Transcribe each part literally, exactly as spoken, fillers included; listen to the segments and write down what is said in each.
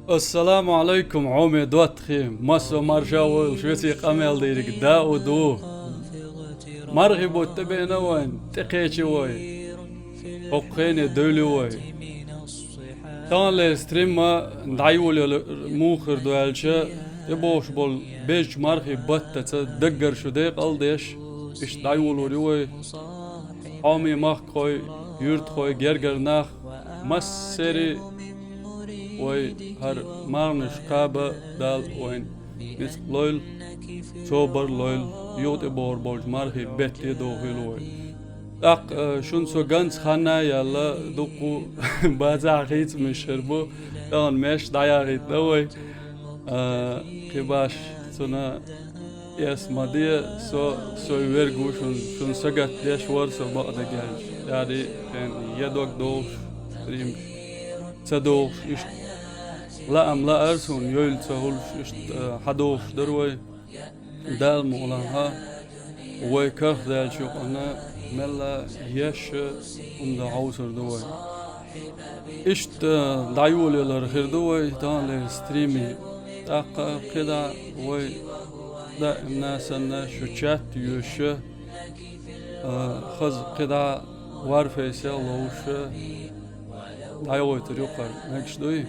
Ассаламу Ӏалайкум, Ӏуме доттагӀий, массо а марша войла, шуьца къамел дийриг Дауд ву. Мархий бутт тӀебеана вайн, тӀекхечи вай. ХӀокху хене девлла вай. Таханлера стримма дӀайолаялар муха хир ду аьлча, тӀебогӀуш болу безачу мархий баттаца даггара шу декъал а деш, иштта дӀайолор ю вай. Хьоме махкахой, юьртахой, гергара нах, массерий вай хӀара марханаш кхаба Дала вайна ницкъ лойла, собар лойла, юха тӀебогӀур болчу мархий бетте дохийла вай. ТӀаккха, э, шуна со ганца хан а яьлла, дуккха базахь хийцамаш хир бу, тахана маьш дӀаяхийтина вай. Э, кхин баш цунна эс ма де, со, со верг ву шуна, шуна сагатдеш вара со бакъдерг аьлча. Яри, шен я дог дохуш, стримаш ца дохуш, иштта лаам лаара суна, йойла ца хуьлуш, иштта, э, хьадохуш дара вай. Дала мукъалахь, вай карахь даьллачу юкъана мелла еш а хӀума дан хьовсур ду вай. Иштта дӀайолаялар хир ду вай таханлера стриме. ТӀаккха кхидӀа вай даимна санна шу чат йоьшуш, а, хаза кхидӀа варфейсел ловуш, дӀайойтур ю кхара, мегаш дуй?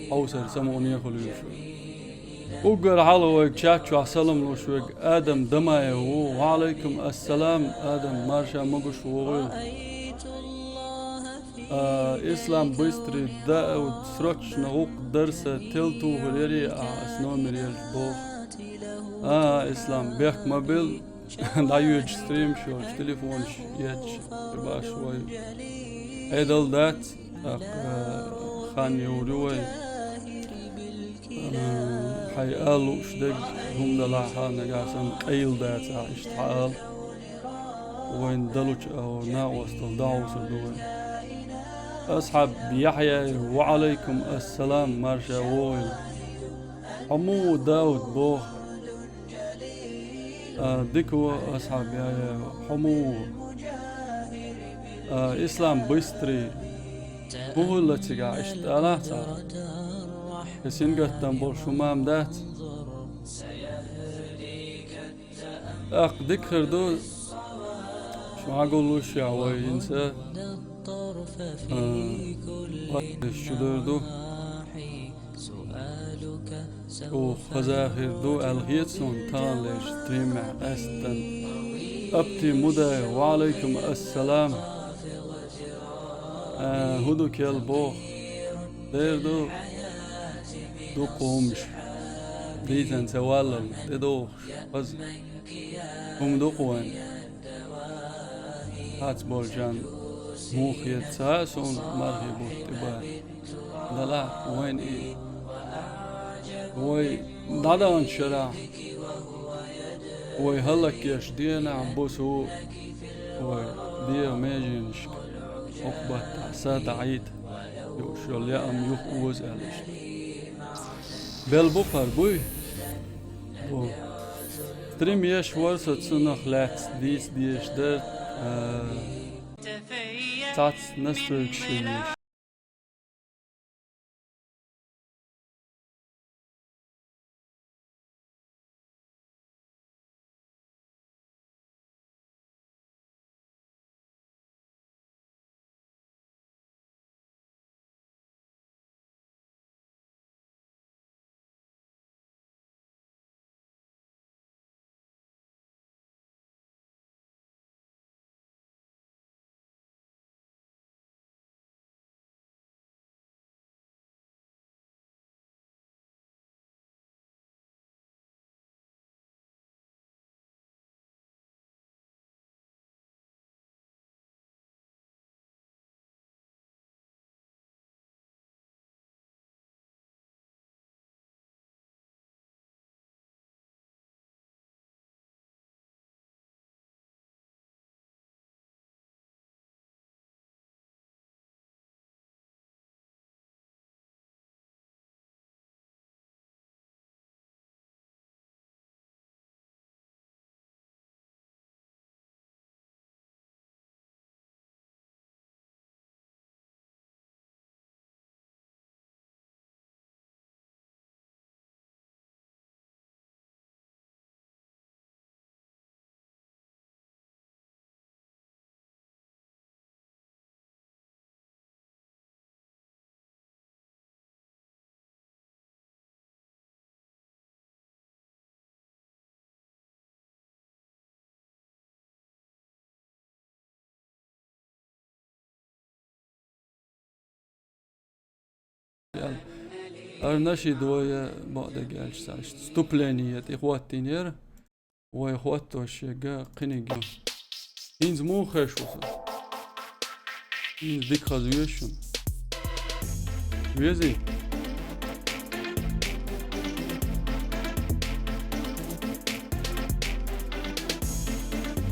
Хьовсар самукъане хуьлуьйтуш. Уггар хьалха вайга чат чохь салам луш верг Адам Дамаев ву. Ва Ӏалайкум ассалам, Адам, марша могуш вогӀийла. А, Ислам Быстрый, Дауд, срочно гӀуллакх дара сан, тел тухур яра ахь ас номер елча боху. А, Ислам, бехк ма билла. ДӀайоьдуш стримаш йолчу телефонаш етташ, баш вай. Ӏедал дац, тӀаккха хан йовр ю вай. Хьайн ала лууш дерг хӀума далахь, нагахь санна къайла дацахь, иштта хьан ала. Вайн далучу агӀор накъосталла дӀахьовсур ду вай. Асхьаб Яхьъяев, ва Ӏалайкум ассалам, марша вогӀийла. Хьо муха ву, Дауд, боху? А, дика ву, Асхьаб Яхьъяев, хьо муха ву? А, Ислам Быстрый, хӀун хилла цигахь, иштта алахь цара? И сингаттам болуш хӀума ма дац. ТӀаккха дика хир ду, шу хьагуллуш а вай хӀинца, а, вац чу дер ду. Оха хаза хир ду аьлла хета суна таханлерчу стримехь къаьсттина. Апти Мудай, ва Ӏалайкум ассалам. А, хӀун ду кел боху? Дер ду дуккха хӀумаш. Дийцина ца валлал, тӀедогӀуш, хаза. ХӀума ду-кх вайн. Хьац болчарна муха хета ца хаьа суна мархий бутт тӀебар. Далахь вайна и. Вай дӀадаханчу шарахь, вай хӀаллакъеш дийнахь, буса ву вай дегӀан меженашка хӀокху баттахь са дӀахьийта, юуш йолу яа юха оза аьлла иштта. Белла бу кхара, буй? Бу. Стрим еш вара со, цунах лаьцна дийца дезаш дара, а, цхьацца настройкаш йина. Ара наши двое бакъдерг аьлча, цхьа вступление тӀе хӀоттийнера. Вай хӀотто шега кхиниг. ХӀинца муха хеш ву со? ХӀинца дика хаза веза шуна. Везий?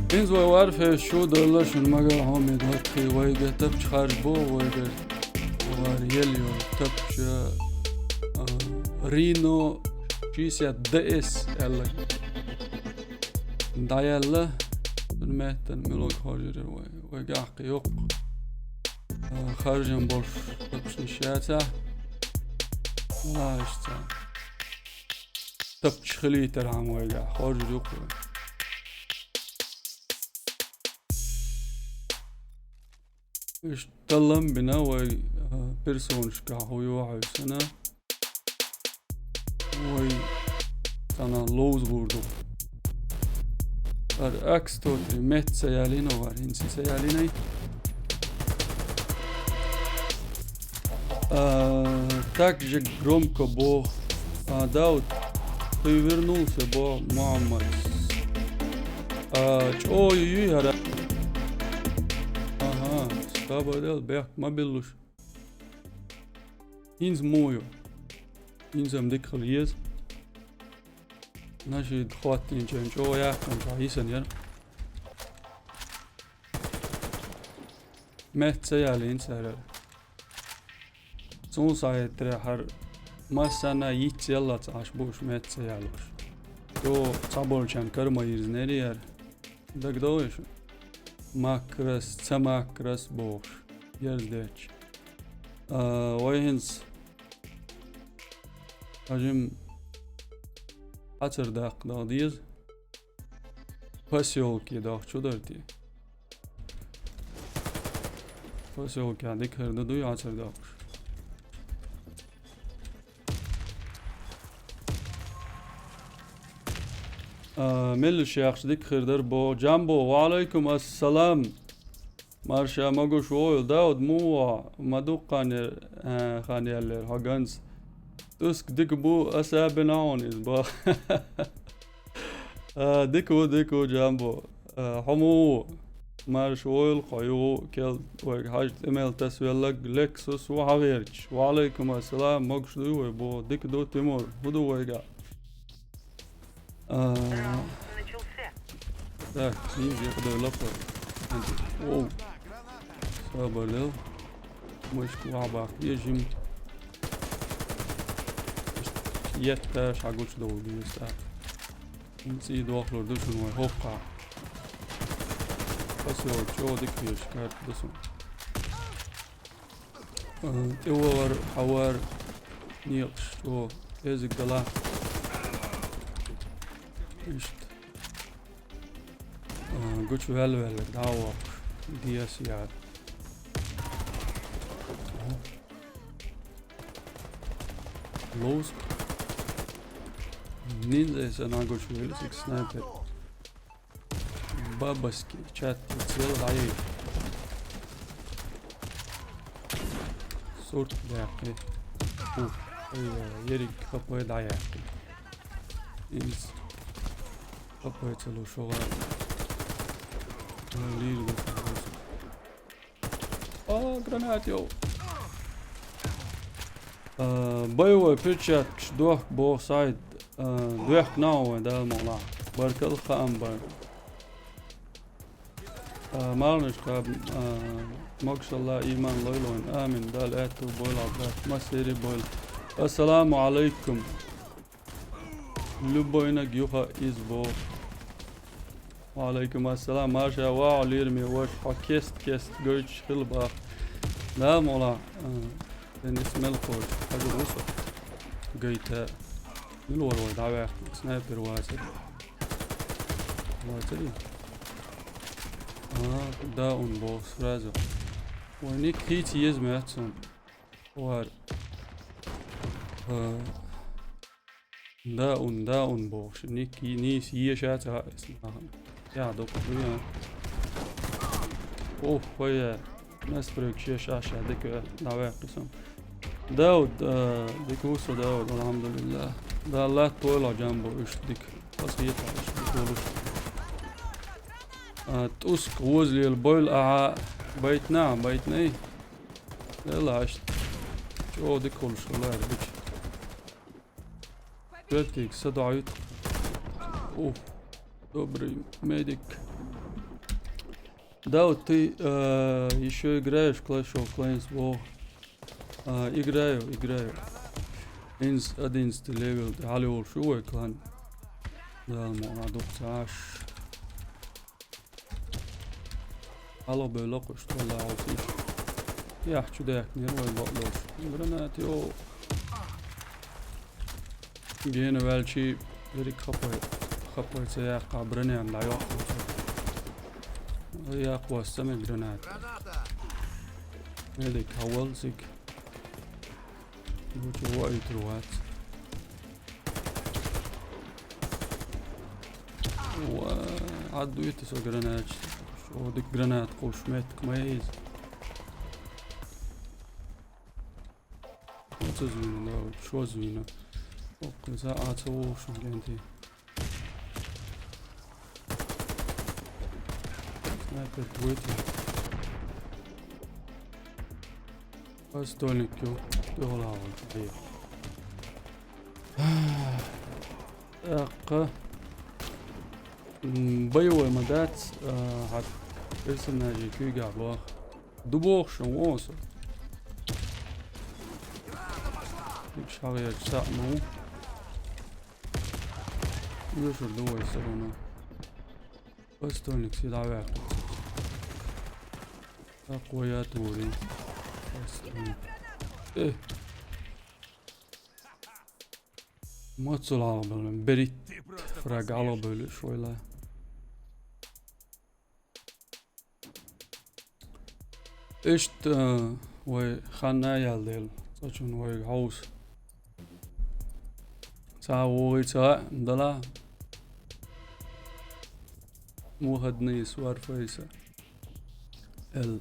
ХӀинца вай варфеш шу дала шуна магал хьоме дортхи вайга тапча харж бо вайга. Вар ел йо тапча, а, Reno шестьдесят Д С аьлла. ДӀаяьлла, цун меттан милуг хоржур вай, вай гахка йоккха. А, харжам болуш тапча шаца. Лаашца. Тапча хилийтар хьан вайга, хоржур юккха вай. Иштта таллам бина вай, а, персонашка хьу йохьуьйсана. Вай цана ловза гӀур ду. Ар акс тотри метта ца ялина вар, хӀинца ца ялинай. А, так же громко бо. А, Дауд, ты вернулся, бо Мухаммад. А, чӀогӀа юй хӀара. Аха, скабадел бехк ма биллуш. ХӀинца муха ю? ХӀинца-м дика хила еза. Наши хӀоттийначун чӀогӀа яьккхина цхьа йисан яра. Метта ца ялийна цара. Цунна схьахетарехь хӀара массарна йицъеллац Ӏаш бууш метта ца ялош. Цо цхьаболчарна кара ма йирзинера яра. ДагадогӀий шуна? Макрас, ца макрас бохуш. Ерзадетташ. А, вай хӀинца хьажим Ӏацар даккха дагӀа деза. Посёлке дохчу дара те. Посёлке дика хӀара дан дуй Ӏацар доккхуш. А, меллаш яхаш дика хир дара бо. Джамбо, ва алайкум ассалам. Марша могуш вогӀийла, Дауд, муха ма дуккха хан яр-, а, хан яьллера хьо ганз. Туск дика бу, аса бина хьуна иза бо. А, дика ву, дика ву, Джамбо. А, хьо муха ву? Марша вогӀийла, хьо юха кел вайга хьажа тӀе мел тасавеллаг Лексус ву хьагӀерташ. Ва алайкум ассалам, могуш дуй вай бо. Дика ду, Тимур, хӀун ду вайга? А. Так, низ якъдой лапа. Оу. Сабар дел. Мышку вабах ежим. Етта шагуч долу гиста. Инци дохлур ду шуна вай хӀоккха. Посёлок чӀогӀа дика веш карта ду суна. А, тӀе вогӀар, хьавар, некъаш чӀогӀа кӀезиг дала. Иштта. А, гучу ваьлла-ваьлла, дӀа а воккхуш, дес яра. Лоуз. Ниндза эса нагучу вели сик снайпер. Бабаски, чат, цел гӀайи. Сурт баьккхи. Ух, ой, ериг хапой дӀаяьккхи. Инс. Хапой целу шугӀа. Лир бу. А, гранат, йоу. А, боевой перчаткаш дохка боху сайт, а, доьхкина вай Дала мукълахь. Баркалла хаам бар. А, марнаш кхаба, а, могушалла иман лойлойн. Амин. Дала аьтту бойла, брат. Масери бойла. Ассаламу алайкум. Любойнаг юха из бо. Ва алайкум ассалам. Маша, ва лирми ваш хьо кест-кест гойтуш хила бах. Да, мола, а, теннис мел кхош. Хаза вусо. Гайта. Мил вар вай, давай. Снайпер вацар. Вацари. А, да, он бо сразу. Вай ник хити ез мятсон. Вар. А, Да, ун, да, ун бохуш. Ник, нийса ешац а, эс нахана. Я, докку дуя. Ох, хой, настройка шеш аша, дика, давай, кисам. Дауд, а, дика ву со, Дауд, алхьамдулиллахӀ. Дала латтойла хьо, Джамбо, иштта дика. Ас хеташ, дика волуш. А, тӀуск возлел бойла ахьа байтна, байтнай. Делла иштта. ЧӀогӀа дика волуш хилла ара бича. Коьртиг садоӀуьйту. Ух, добрый медик. Да, вот ты, э, ещё играешь в Clash of Clans, во? А, играю, играю. Инс-, одиннадцатый левел, ты хьале волуш ву вай клан? Да, ма, а, дукха ца Ӏаш. Хьалха бевлла кхуьш, тхо лаьгӀалцийша. Яхь чу даьккхинера вай бакъдолуш. Гранат, йо. Гена ваьлчи, ерриг хапой, хапой ца яккха, бранем дӀайоккху. Яккхош ца мега гранат. Медик хьавал цига. Лучше ваийтар вац. Ва, Ӏаддуьйту со гранаташ. Шо дика гранат кхуш меттиг ма иза. Оцу звена, да, шо звена. Оккхуза а ца вовшун генти. Снайпер войти. Постольник ю. Йола вон. Ай. ТӀаккха. М, боевой ма дац, а, хьа персонажи куьйгахь боху. Ду боху шун вон со. Икш хьагӀерчу цхьаъ ма ву. Вешар ду вай все равно. Постольник сюда вяхкуц. Такой я тури. Постольник. Э. Мацул алгабеллан берит. Фраг алгабеллиш вайла. Иштта, э, вай ханна ял дел. Цачун вай хаус. Ца вогӀи ца дала. Мухаднис варфайса. Эл.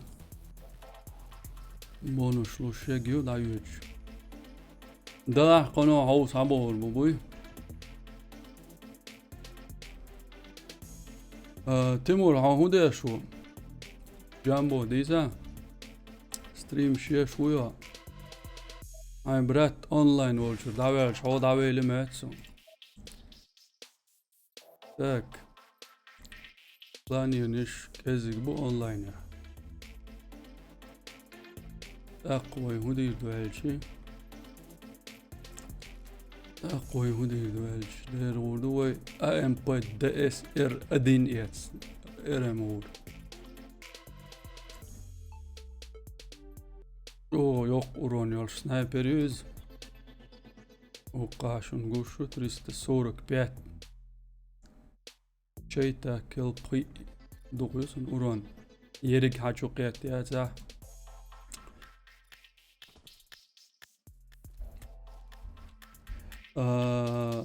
Бонус луш егю даюч. Далахь кхано хьовса хьабохур бу буй. А, Тимур, хьо хӀун деш ву? Джамбо дийца? Стрим шеш ву йо? Хьайн брат онлайн волчуьра дӀаваьлча, хьо дӀавели моьтту суна. Так. Планенаш кӀезиг бу онлайнехь. ТӀаккха вай хӀун дийр ду аьлчи? ТӀаккха вай хӀун дийр ду аьлчи? Дера гӀур ду вай А М П Д С Р один эц. Р М гӀур. О, йоккха урон йолуш снайпер ю иза. Уккха шуна гуш ю триста сорок пять. Чайта кел пхи дукха ю сан урон. Ерриг хьачу кхетта яцахь. А,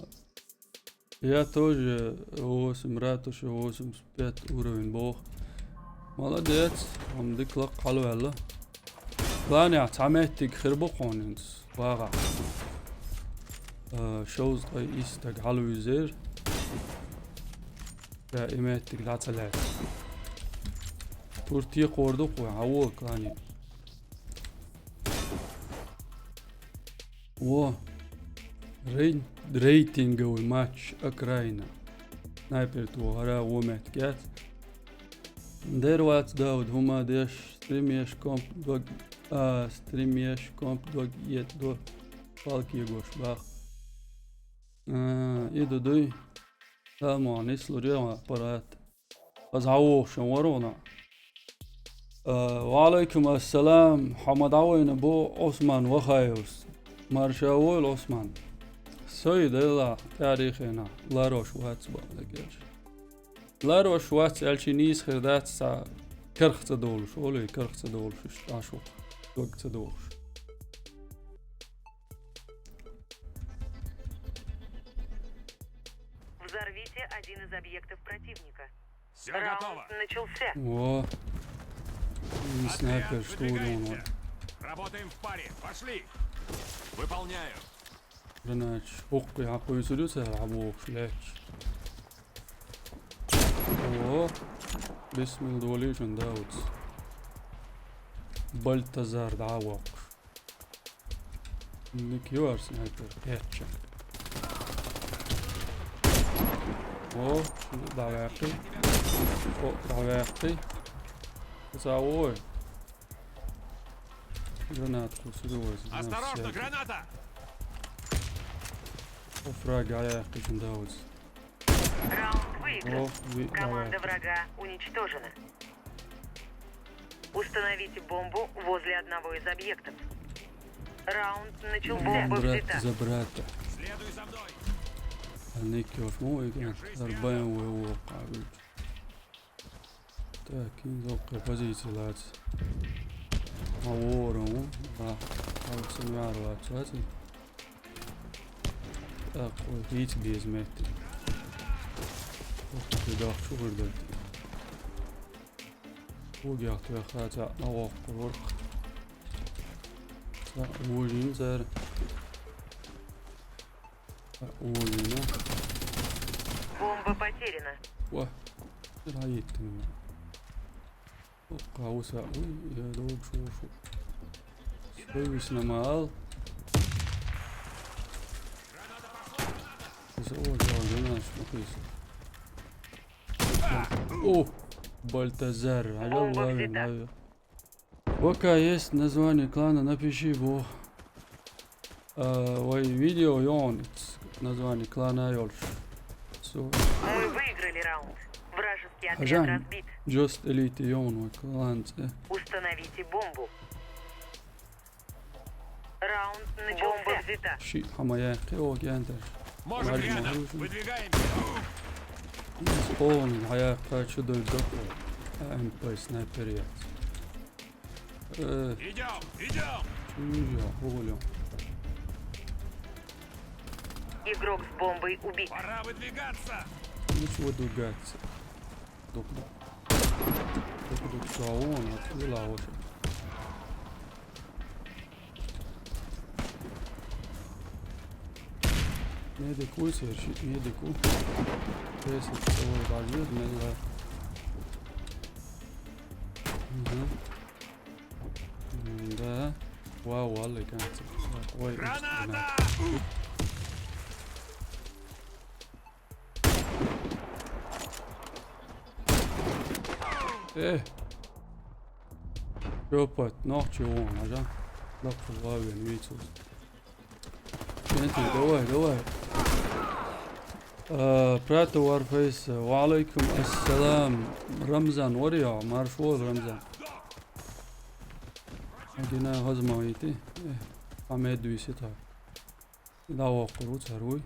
я тоже восемь ратуша, восемьдесят пять уровень боху. Молодец, хьуна дика лакха хьалаваьлла. Кланехь цхьа меттиг хир бу кхунинца, вагӀахь. Э, шовзткъе исс стаг хьалавуьзера. Я и меттиг дӀа ца лаьцна. Тур текхор ду кху, хьан вон клане. Во. Рей-, рейтинговый матч Окраина. Снайпер ту хӀара вон меттиг яц. Дер вац Дауд, хӀума деш, стримеш комп дог, а, стримеш комп дог ет до палки егош бах. А, и ду дуй. Салам алейкум, нислур я аппарат. Аз хьан вохуш вара вана. А, ва алейкум ассалам, хьо ма дӀавайна бу Осман Вахаевс. Марша войла, Осман. Сой делла, тӀарихена, ларош вац бакъ дагерш. Ларош вац аьлчи нийса хир дац, ца карх ца долуш, олий, карх ца долуш, иштта Ӏаш ву, дог ца долуш. Взорвите один из объектов противника. Все готово. Раунд начался. Во. И снайпер, что он? Работаем в паре. Пошли. Выполняю. Гранаташ хӀокху хьакхуьйсур ю цара, хьабохуш лаьтташ. О, бисмилла долийша, Дауд. Бальтазар дӀа а воккхуш. Ник ю ара снайпер кхечча. О, дӀаваьккхи. О, дӀаваьккхи. Ца вой. Граната кусу вой. Осторожно, граната! О, фраг а яьккхи шун Дауд. Раунд выигран. О, ви-, Команда давай. Врага уничтожена. Установите бомбу возле одного из объектов. Раунд начался. Бомба взята. Забрата. Следуй за мной. Ник ю ара мо вайга. Зарбайн вай воккхавилча. Так, кин доккхе позици лаца. Ма ворон ву, ва. Алцан вяр лаца, лаца. Так, ой, хийца беза метте. Ох, ты дах, шу хурдалти. Угяхт вяха, ца, ма воккхур варх. Ца, вужин цара. Ца, вужина. Бомба потеряна. Ва. Ира йиттина. О, кхавса. Уй, я долчу шу. Стой, виснамал. О, жал, жал, жал, жал. О, Бальтазар. Бомба взята. Алло, алло. Пока есть название клана, напиши его. А, вай видео йоӀна, название клана йолуш. Со. Мы выиграли раунд. Вражеский отряд Хьажан, разбит. Just Elite йоӀна вай клан цӀе. Установите бомбу. Раунд начался. Бомба взята. Ши хьама яьккхи, о, гендер. Можем рядом. Выдвигаемся. Полный хьаяккха чу дойду. МП снайпер яц. Э. Идём, идём. Чуя, хулю. Игрок с бомбой убит. Пора выдвигаться. Ничего выдвигаться. Дук, дук. Дук, дук, что он, вот, и лавочек. Медик вуй, Серчик, медик ву. Десять целый бальёт, медла. Мгм. Да. Вау, валли, канцель. Ой, граната! Э. Чопот, нохчи вон, ажа. Нохчи вавен, вицус. Кенти, давай, давай. А, Прата Warface, ва алейкум ассалам. Рамзан, вариа, марш вол, Рамзан. Агина хазма вити. Э, Ахмед висита. ДӀавоккхур ву цара вуй.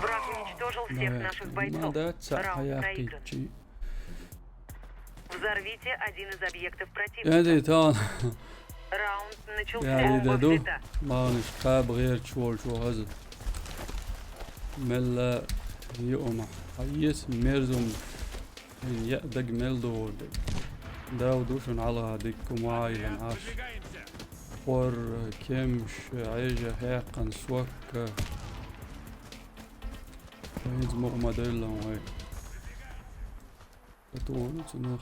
Враг уничтожил всех наших бойцов. Раунд проигран. Взорвите один из объектов противника. Яди тан. Раунд начался. Яди даду. Бомба взята. Маниш каб герч волчу хаза. Мелла юма. Хайес мерзум. Ин яа даг мел догӀурдиг. Дав ду шуна Ӏалха дикка ма Ӏайлан Ӏаш. ХӀор, кемш, Ӏежа, хьаькхна, сокка. ХӀинца мукъа ма девлла вай. Атуна цунах.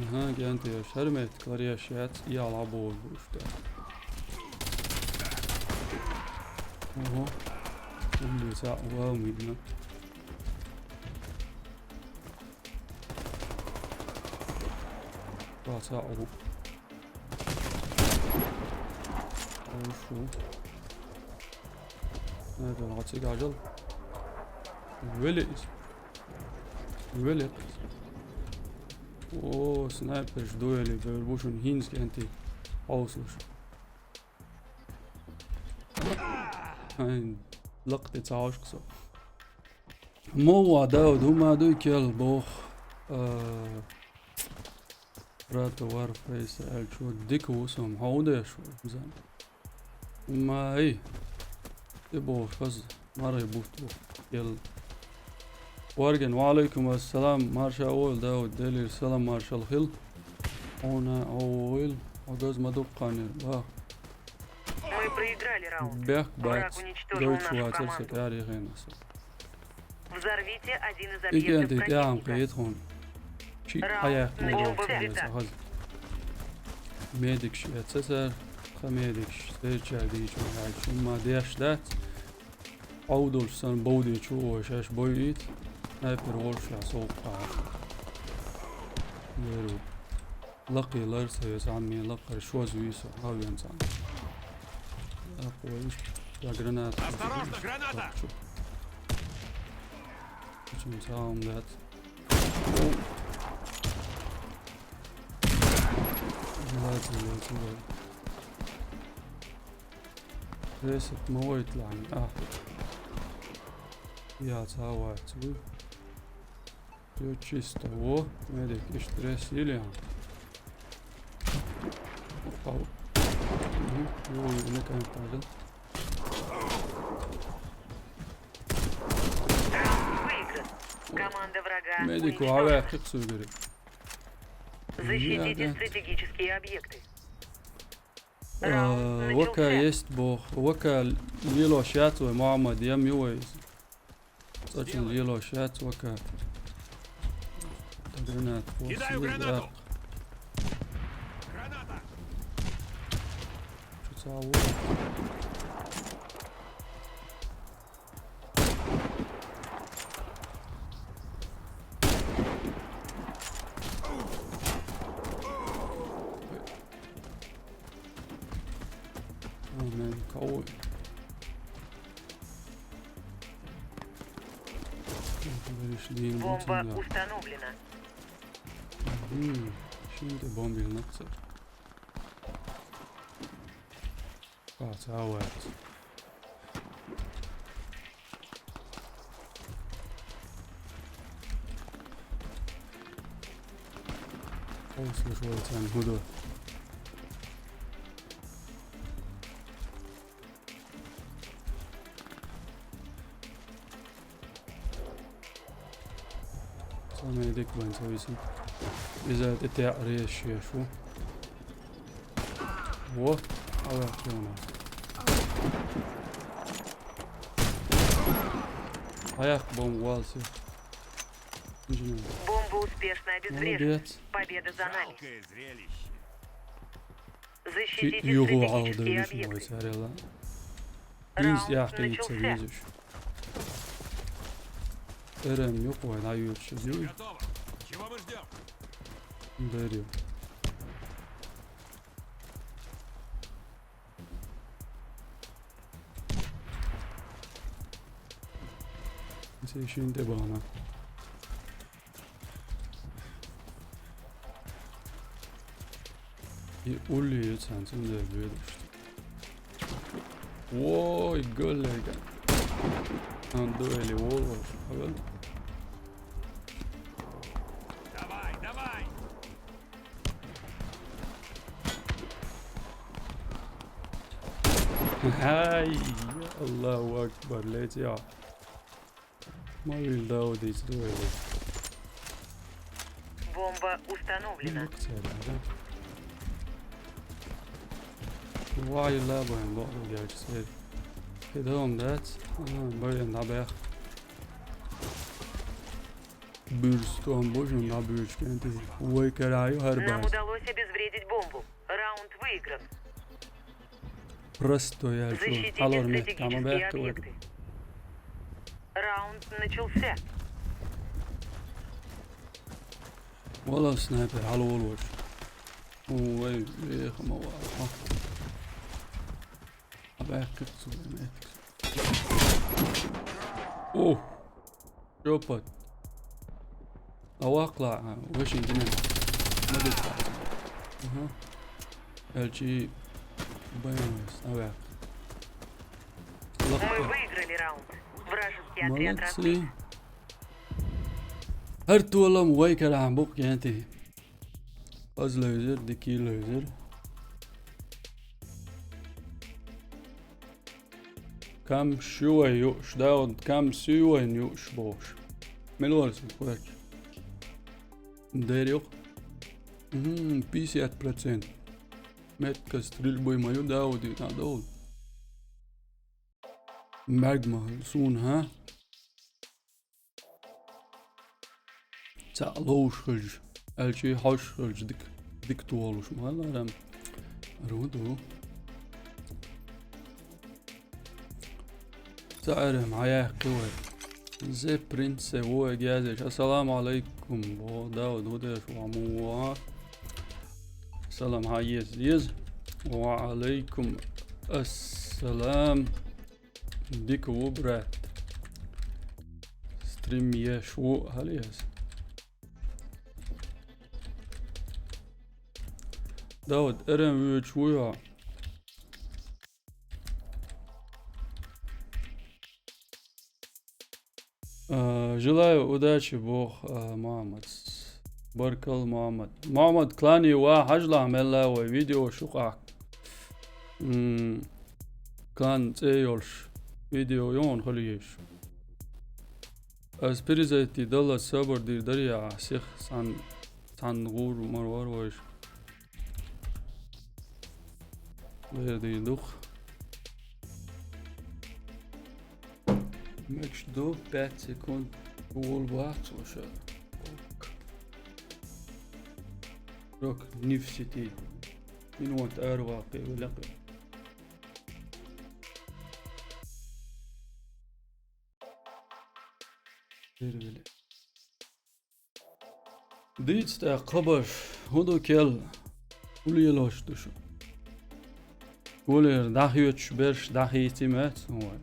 Аха, генте, шармет, клареш яц, яла бохуш ду. Ого. Уллица вау мидна. Баца у. Хорошо. Надо гӀацигажал. Велес. Велес. О, снайпер дуэли беврбушун хински анти. Хьовсуш. Ай, лакъти цаушксо. Мовва Дауд, хӀума дуй кел бох. А, Прата Warface аьлча, дика ву со, хьо хӀун деш ву, зан? Май, тӀе боху хаза, мархи бутт бу, кел. Варгин, ва алейкум ассалам, марша вол, Дауд, Делира салам маршалла хила. Хьуна, хьо вугӀийла, хьо газа ма дуккханера, ва. Мы проиграли раунд. Бехк бац, уничтожил дойчу нашу вацар со команду. ТӀарихена со. Взорвите один из объектов противника. ИкӀентий тӀехьа кхета хьуна. Чи хьаяьккхина бомба взята. Ца хаза. Медикаш эца цара, тха медикаш, церчаьрга дийчу хьаьрчу, ма деш дац. Ӏовдалш санна бовдечу вай шаьш бойуьйту, снайпер волуш ша сов кхаьа. Леру. Лакхе лар ца веза, Ӏамме лакхара шоза вуьйса, хьавен цхьаьна. Лакхе вуьйш, я граната. Осторожно, граната! Лакхачу. Почему сам дать? Желательно, желательно. Ресет ма вайталахьа, а. Я, ца вац ву. Всё чисто. Во, медик, иштта рес йилли, а. Опа. Мгм. Во, не контажен. Раунд выигран. Команда врага уничтожена. Медик, ваьхьа кхин цуьнгара. Защитите стратегические объекты. Раунд начался. Вака есть боху. Вака лелош яц вай, Мухаммад, ям ю вай. Цкъачунна лелош яц вака. Гранат. Кидаю гранату. Граната. Чу ца ву? О, мен, кого? Бомба установлена. Мгм. Шин тӀе бомбил нах ца. Кхаца вац. Хьовсалаш вай царна хӀун ду. Самая дика вайн ца висина. Иза тӀе тӀе а реза шеш ву. Во, хьаваьккхи у нас. Хьаяккха бомба валси. Бомба успешно обезврежена. Молодец. Победа за нами. Жалкое зрелище. Защитите стратегические объекты. Юху вай царел а. Раунд начался. Эрен юкъа вай дӀаюьйцуш иза. Всё готово. Чего мы ждём? Дарю. Се шин тӀе бахана. И улли ю цхьаьна цундела боьдуш. Вой, галлега. Ан дуэли волош, хавел. Давай, давай! Ай, Аллаху акбар, летя. Ма вилла Дауд ийца ду вай вай. Бомба установлена. Вай ла бан бо герча сер. Кидом дац. Ага, баян дӀабаьхка. Буьрса тӀом бу шуна дӀабуьрчу кӀентий. Вай кара ю хӀара бац. Нам удалось обезвредить бомбу. Раунд выигран. Просто я чу. Защитите стратегические объекты. Раунд начался. Вала снайпер хьалаволуш. Ой, веха ма вала. Абаьккхик цу меткс. О! Жопа. А вакла, а, вашин дина. Ма дитта. Ага. Элчи баймас, а вак. Мы выиграли раунд. Вражеский отряд разбит. Молодцы. ХӀара толам вай кара букъ кӀентий. Аз левзар, дикий левзар. Кам шуй юуш, Дауд, кам суй вайн юуш бохуш. Мила вара сан кхоьч? Дер юкъ. Мгм, пятьдесят процентов. Метка стрельбы мою, да, вот и надо. Мегма, сун, ха? Цхьаъ ловш хилча, аьлчи хьош хилча дик, дик толуш ма ларам. Руду. Цхьаъ эрам хьаяьккхи вай. Зе принце ву эгязеш. Ассаламу алейкум, бо Дауд, хӀу деш ва, мун ва? Салам хьаез, ез. Ва алейкум ассалам. Дика ву, брат. Стрим еш ву, хьал ез. Дауд, эрам вуьйчу вуй хьо? А, желаю удачи, бох, а, Мухаммад. Баркал, Мухаммад. Мухаммад, клани ва хьажла мелла вай видео шукъак. М, клан цӀе йолуш видео йон хала еш. Ас перезайти далла сабар дир дарья, сих сан, сан гур марвар вайш. Верди дух. Мекш ду пять секунд. Вол вац ваша. Ок. Рок нифсити. Минут арвакъи вилакъи. Дирвили. Дийца тӀаккха хабарш, хӀун ду кел? ХӀун лелош ду шу? Гулера дӀахоьцуш берш дӀахийци меца хӀун вай?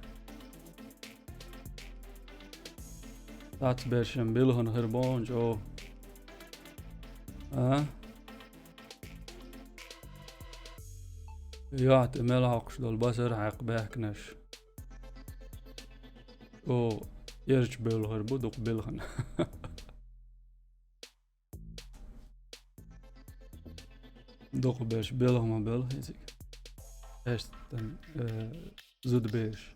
Дац бершам билгӀана хир боху чӀогӀа. А? Йо, тӀе мел хьокхуш долу басар хьаькха баьхкинарш. О, ерчу бевлхар бу дукха белхана. Дукха берш белха ма белха изиг. Эштан, э, зудабераш.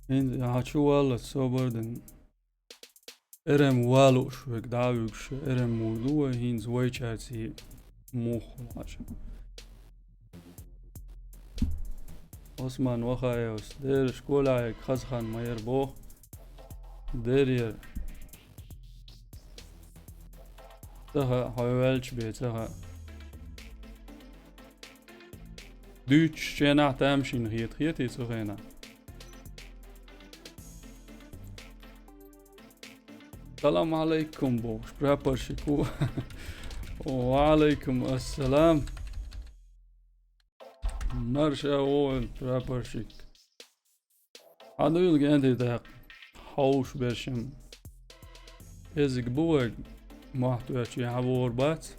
ХӀинца хьан чу валлалц собар дина. Эрем валуш вег дӀа а вуьгуш, эрем мур ду вай хӀинца вайчаьрца мух хьажа. Осман Вахаевс, дера школехь хаза хан ма яра боху. Дера яра. Ца хаьа, хьо ваьлча бен ца хаьа. Дуьйцуш ченахь тамашийна хета, хетий цу хенахь? Салам алейкум, бохуш, прапорщик ву. Ва алейкум ассалам. Марша вогӀийла, прапорщик. Хьан дуьйла генди даккха? Хьовш бершим. Эзиг бу вайга, мохь тоьччи хьан вогӀур бац?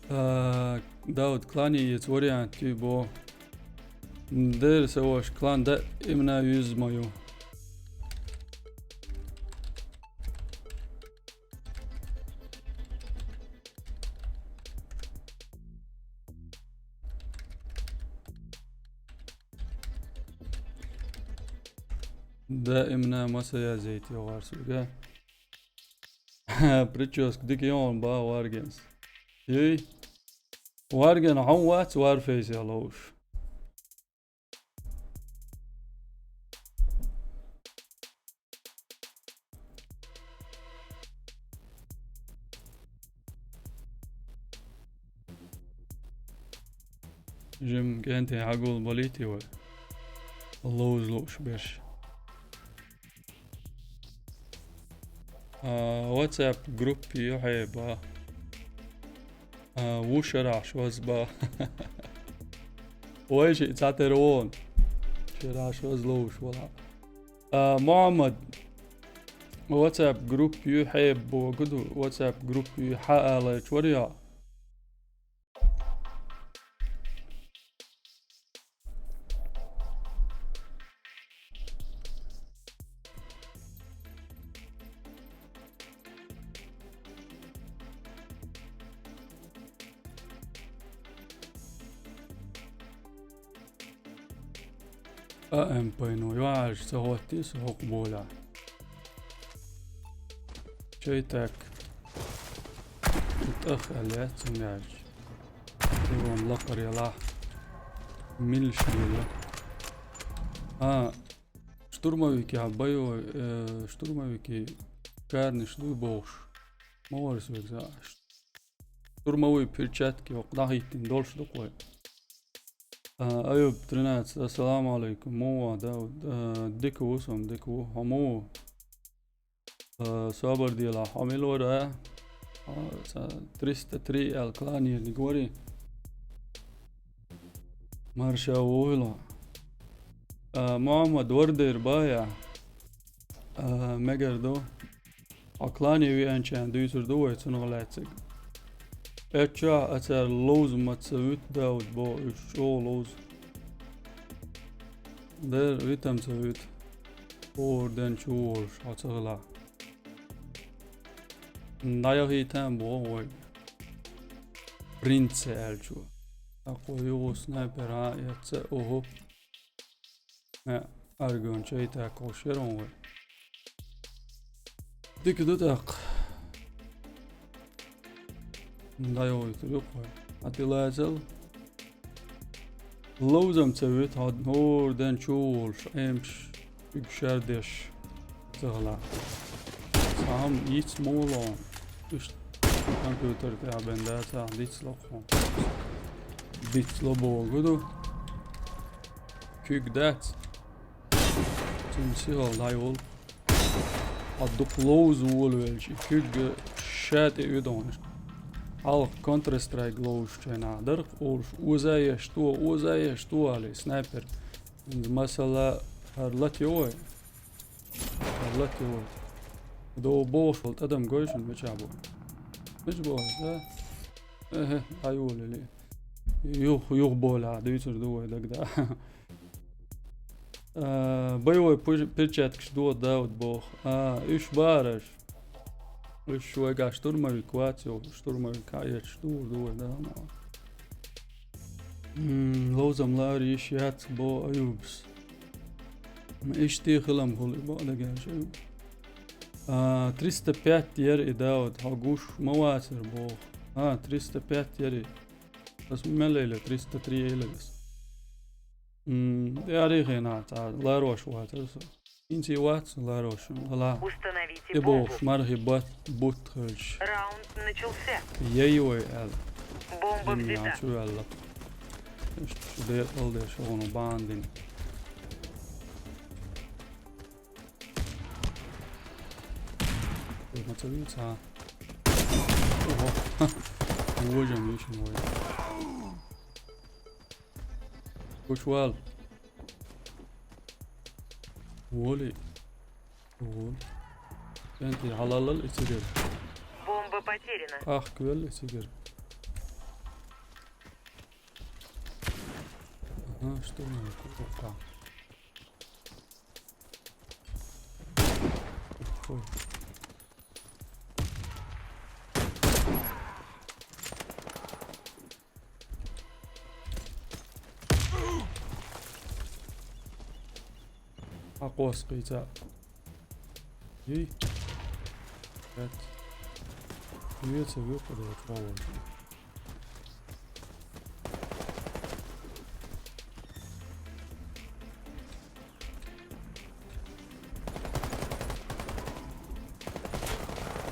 А, Дауд, клани ецу вариант ю бо. Дера са ваша клан да имна юзма ю. Даимна маса язйийта йогӀарца уьга. Прическа дика йогӀун ба Варгенс. Юй? Варген хьун вац варфейсехь ловш. Жим кӀентий хьагул балийти вай. Ловза лууш берш. А, WhatsApp группа ю хье ба. А, ву шарахь шваз ба. Вай ши цхьатера вон. Шарахь шваз ловш вала. А, Мухаммад, WhatsApp группа ю хье богу ду, WhatsApp группа ю хьа алайчу варя. А М П ну, йоӀаш ца хӀоттийса хӀокху болехь. Чай так. ТӀах аьлла яц цуьнга аьлча. Урон лакхара ялахь. Милш лела. А, штурмовикехь бойовой, э, штурмовики карнаш дуй бохуш. Ма вара соьга зааш. Штурмовой перчатки хӀокху дӀахӀиттина долуш ду-кх вай. А, Аюб тринадцать, ассаламу алейкум. Муха ву, Дауд? А, дика ву со, дика ву. Хьо муха ву? А, собар делахь, хьо мила вара? Хьо, ца, триста три аьлла кланерниг варий? Марша вуйла. А, Мухаммад, вардер бая? А, мегар ду. Хьо клане веанчарна дуьйцур ду вай цунах лаьцнарг. Эццахь а цара ловза ма ца вуьту, Дауд, боху, уьш чӀогӀа ловза. Дера витам ца вуьту. ХӀора ден чу волуш хьо ца хилахь. ДӀаяхийта а боху вай. Принце аьллачо. ТӀаккха юха снайпер а эцна, охо. Э, Аргон чай так ховш яра вай. Дика ду тӀаккха. ДӀайохуьйтур ю-кх вай. Хьан тӀе лацал? Ловзам ца вуьту хьо, хӀора ден чу волуш, Ӏемаш, уьгу шардеш ца хилахь. Цхьа хӀума йиц муха ло хьуна? Иштта компьютер тӀехь бен дацахь, дицло хьуна. Дицло бохург ду. Куьг дац. Цуьнан сихалла дӀайолу. Хьо дукха ловза волавелча, и куьг ша тӀе уьду хьуна. Хьалха Counter-Strike ловзучу хенахь дара-кх олуш, оза еш то, оза еш то, алий, снайпер. ХӀинца масала, хӀара лата ю вай? ХӀара лата ю вай? До бохуш волу тӀадам гой шуна мичахь бу? Мича бохуш, да? Эхе, дӀайолале. Юх, юхаболехь дуьйцур ду вай дагада. А, боевой пуж-, перчаткаш доха, Дауд, боху. А, уьш бараш. Уьш вайгахь штурмовик вац, йо, штурмовик хьаэцаш духур ду вай, да, ма. М, ловзам лара йиш яц, боху Аюбас. М, иштта хилам хуьлу, боху дагахь Аюб. А, триста пять яра и, Дауд, хьо гуш ма вацара, боху. А, триста пять яра и. Ас мел элира, триста три элира ас. М, тӀе арихина цхьа ларош вацара со. ХӀинца и вац ларош, ала. Установите И бомбу. Бохуш, мархи бат, бутт хилча. Раунд начался. Яй вай аьлла. Бомба Жимми взята. Ачу аьлла. Иштта шу декъал деш хьуна бан дина. Ма ца вийца. Ого. Вожам вишин вой. Кучвал. Воли. Вол. Энти халалал ицигер. Бомба потеряна. Ах, квел ицигер. Ага, что у нас? Опа. Ой. Акъос къийца. Йий. Пять. Веца вепа, да, вот, валом.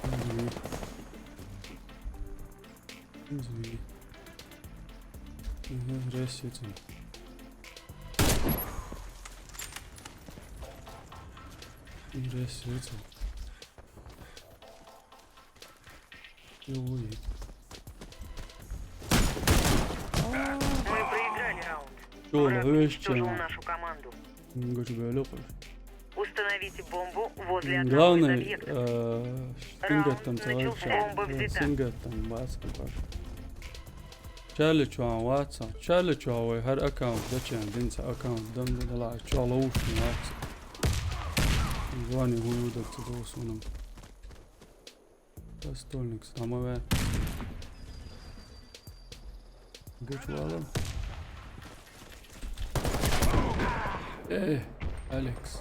Извини. Извини. Мгм, здравствуйте. Здравствуйте. Ой. Мы проиграли раунд. Чё, враг уничтожил нашу команду. Установите бомбу возле одного из объектов. Главный, э, Раунд начался. Бомба взята. Сингаттан бац, кукаш. Чарли чуан ваца. Чарли чуа вай хар аккаунт дачен, динца аккаунт дам дала чуа лоушн ваца. Звани гуюдак цудосунам. Стольник самове. Гучвала. Э, Алекс.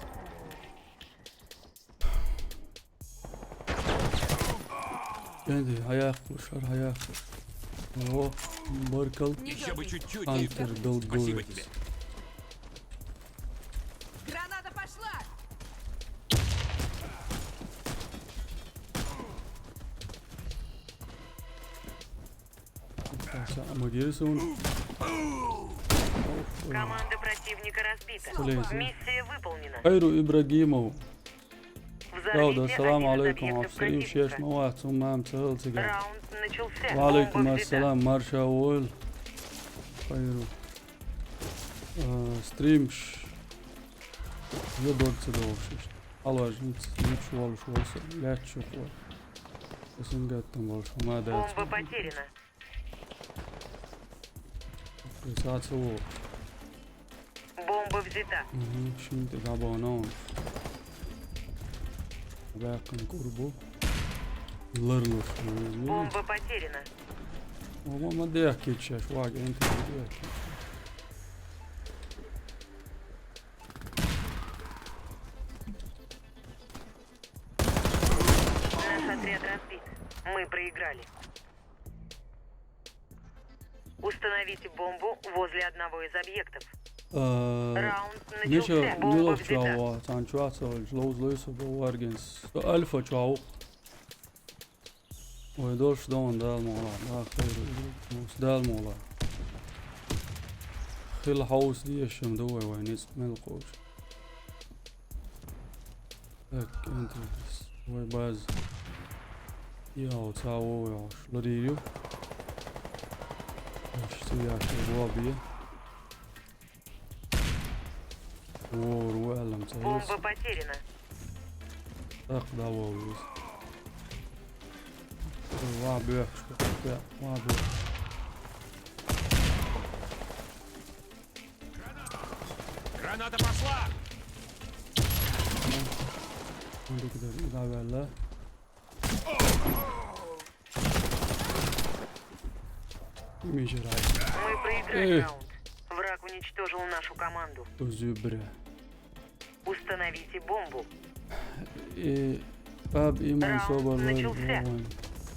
Энди, хьаяккха шар, хьаяккха. О, баркал. Еще бы чуть-чуть. Хантер Спасибо Долговец. Тебе. Граната пошла! Ма гирис он. Команда противника разбита. Слезы. Миссия выполнена. Хайру Ибрагимов. Яуда, Взорвите ассаламу один из алейкум, объектов обстрим шеш противника. ма вац, ум мам цахал цига. Раунд начался. Ва алейкум Бомба взята. ассалам, марша войл. Хайру. Э, стримш. Ё дорца довшиш. Алажин, нич волш волса, лячу хо. Син гаттам волш, ма да. Бомба потеряна. Саца во. Бомба взята. Мгм, шин ти да бо на он. Бакан курбу. Ларлуш. Бомба потеряна. Ма ма дехкичаш, ваг энти дехкичаш. Наш отряд разбит. Мы проиграли. Установите бомбу возле одного из объектов. Э, Раунд Ничего, начался. Бомба милох взята. чуа, цан чуа цавалж, лоуз лойсу бо варгенс. Альфа чуа. Ой, дольш дон дал мола, да, хайру, мус дал мола. Хил хаус диешем да вай вай ниц мел коуч. Так, энтри. Вай баз. Яу, цао, яу, шларирю. Аш, цу яш, лобби. Вор, валам, цао. Бомба потеряна. Так, да, вовус. Ва бёх, что, да, ва бёх. Граната пошла! Ondakiler ilavella. Мижерай. Мы проиграли Эх. Раунд. Враг уничтожил нашу команду. Özü bire. Установите бомбу. E, bab iman Раунд sobalar начался. Вован.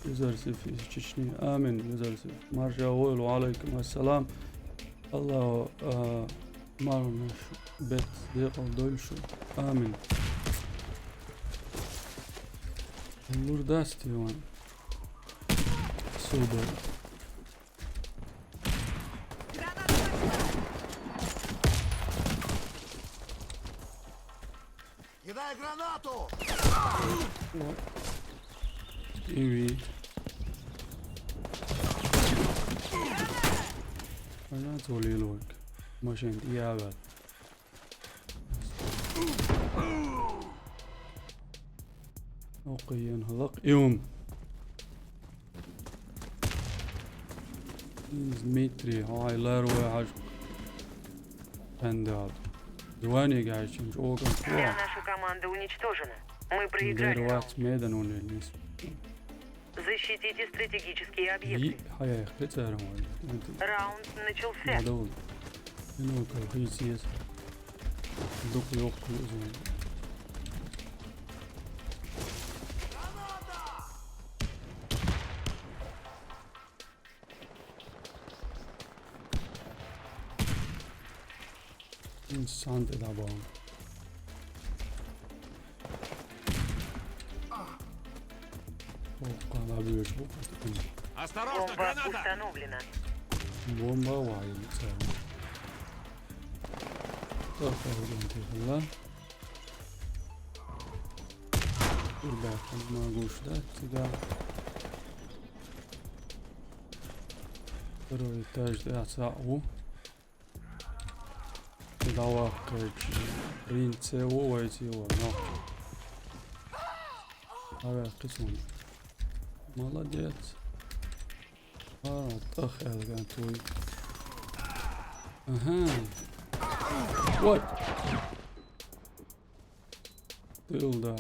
Юзарсиф из Чечни. Амин, Юзарсиф. Марша ойл, ва алейкум ассалам. Аллаху, а, мармеш бет декъал дольшу. Амин. Лурдас тиван. Собар. Кидай гранату! Иви. Ана цолил вак. Машин ияват. Окей, ен халак. Иум. Дмитрий, ай, лар вай хаж. Пендал. Дуани гайчин, оган. Вся наша команда уничтожена. Мы проиграли Дерват раунд. медан он элнис. Защитите стратегические И, объекты. хаяй, хицарам. Раунд начался. Надо. Ну, как хицес. Дук лёг кузен. Инсан да бон. Окка на бюч бу. Осторожно, Бомба граната! Установлена. Бомба вай цел. Так, один тихо. Ребята, могу ждать тебя. Второй этаж, да, ца у. Давай, короче, принце, увойте его, но. Давай, кисун. Молодец. А, тах, Элган, твой. Ага. Ой. Тыл, да.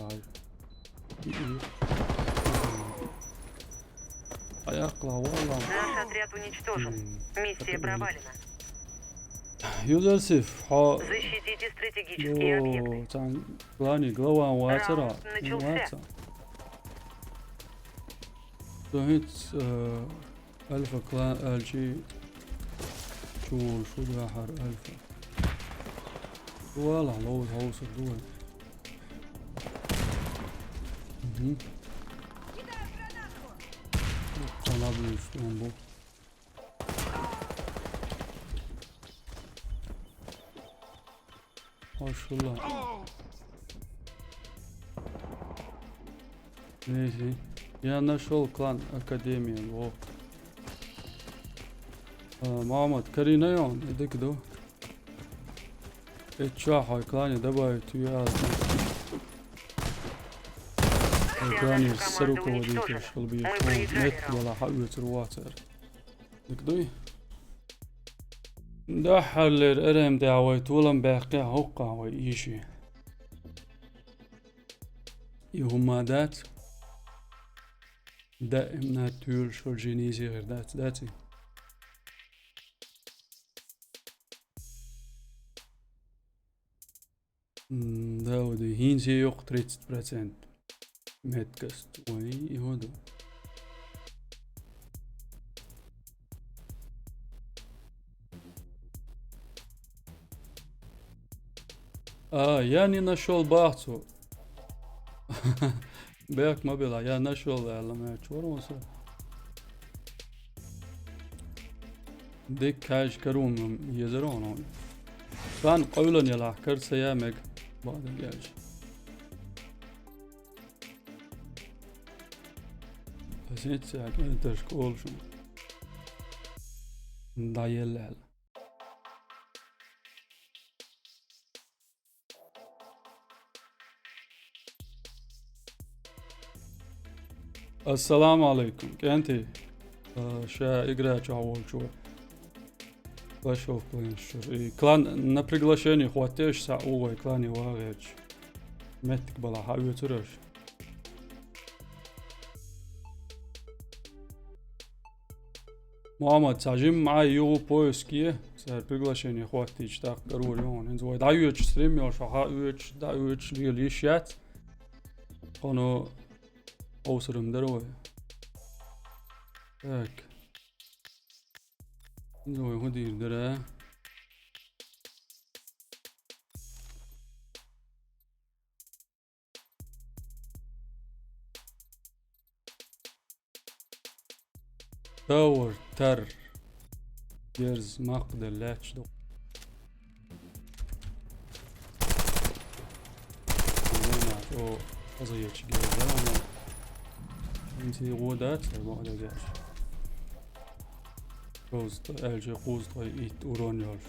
Аяк лава, лава. Наш отряд уничтожен. М, Миссия это провалена. Юзерсиф, хьо... Защитите стратегические объекты. О, цхьан клане глава вацара. Раунд начался. Ваца. Со хӀинца, э, Альфа клан аьлчи чу волуш ву дуьххьара Альфа. Вала, ловза хьовсур ду вай. Мгм. Цхьа лаб вуьйцу тӀом бу. Машалла. Изи. Я нашёл клан Академия. Во. А, Мухаммад, карийна йон, и дика ду. Эчча хьой клане добавить ю аз. Клане саруководитель шел бьет. Нет, была хьа оьцур вацар. Дика дуй? Дахьаллера РМ тӀехь вай толам баьккхи, хӀоккхахь вай ийши. И хӀума дац. Даимна туьйлаш хӀоржийн ийзи гӀир дац, дац и? М, да, вот и хӀинца йоккха тридцать процент меткость. Ой, и вот. А, я не нашёл бахцу. Бехк ма била, я нашёл аьлла, ма чур ван со. Дика хьаьжча каро ма езара хьуна. Сан къевлан ялахь кара ца я мега, бакъдерг аьлча. Ас хӀинца а кӀенташка олу шуна. ДӀаелла аьлла. Ассаламу алейкум, кӀентий. А, ша игра чохь волчо. Clash of Clans чуьра. И клан на приглашение хӀоттеш схьа у вай клане вагӀерча. Меттиг бала хьан оьцур аша? Мухаммад, цхьа жимма Ӏай юху поиске, цара приглашение хӀоттийча, тӀаккха карор ю хьуна. ХӀинца вай дӀаоьцуш стрим йолуш, хьан оьцуш, дӀаоьцуш лела йиш яц. Хьуна овсарам дара вай. Так. ХӀинца вай хӀун дийр дара? Тавар, тар. Герз, маккха делла лаьтташ ду. О, хаза ечу герз, да, ана. Инси гӀо дац, ай, боху дагаш. Коза, аьлча, кхузткъе итт урон йолуш.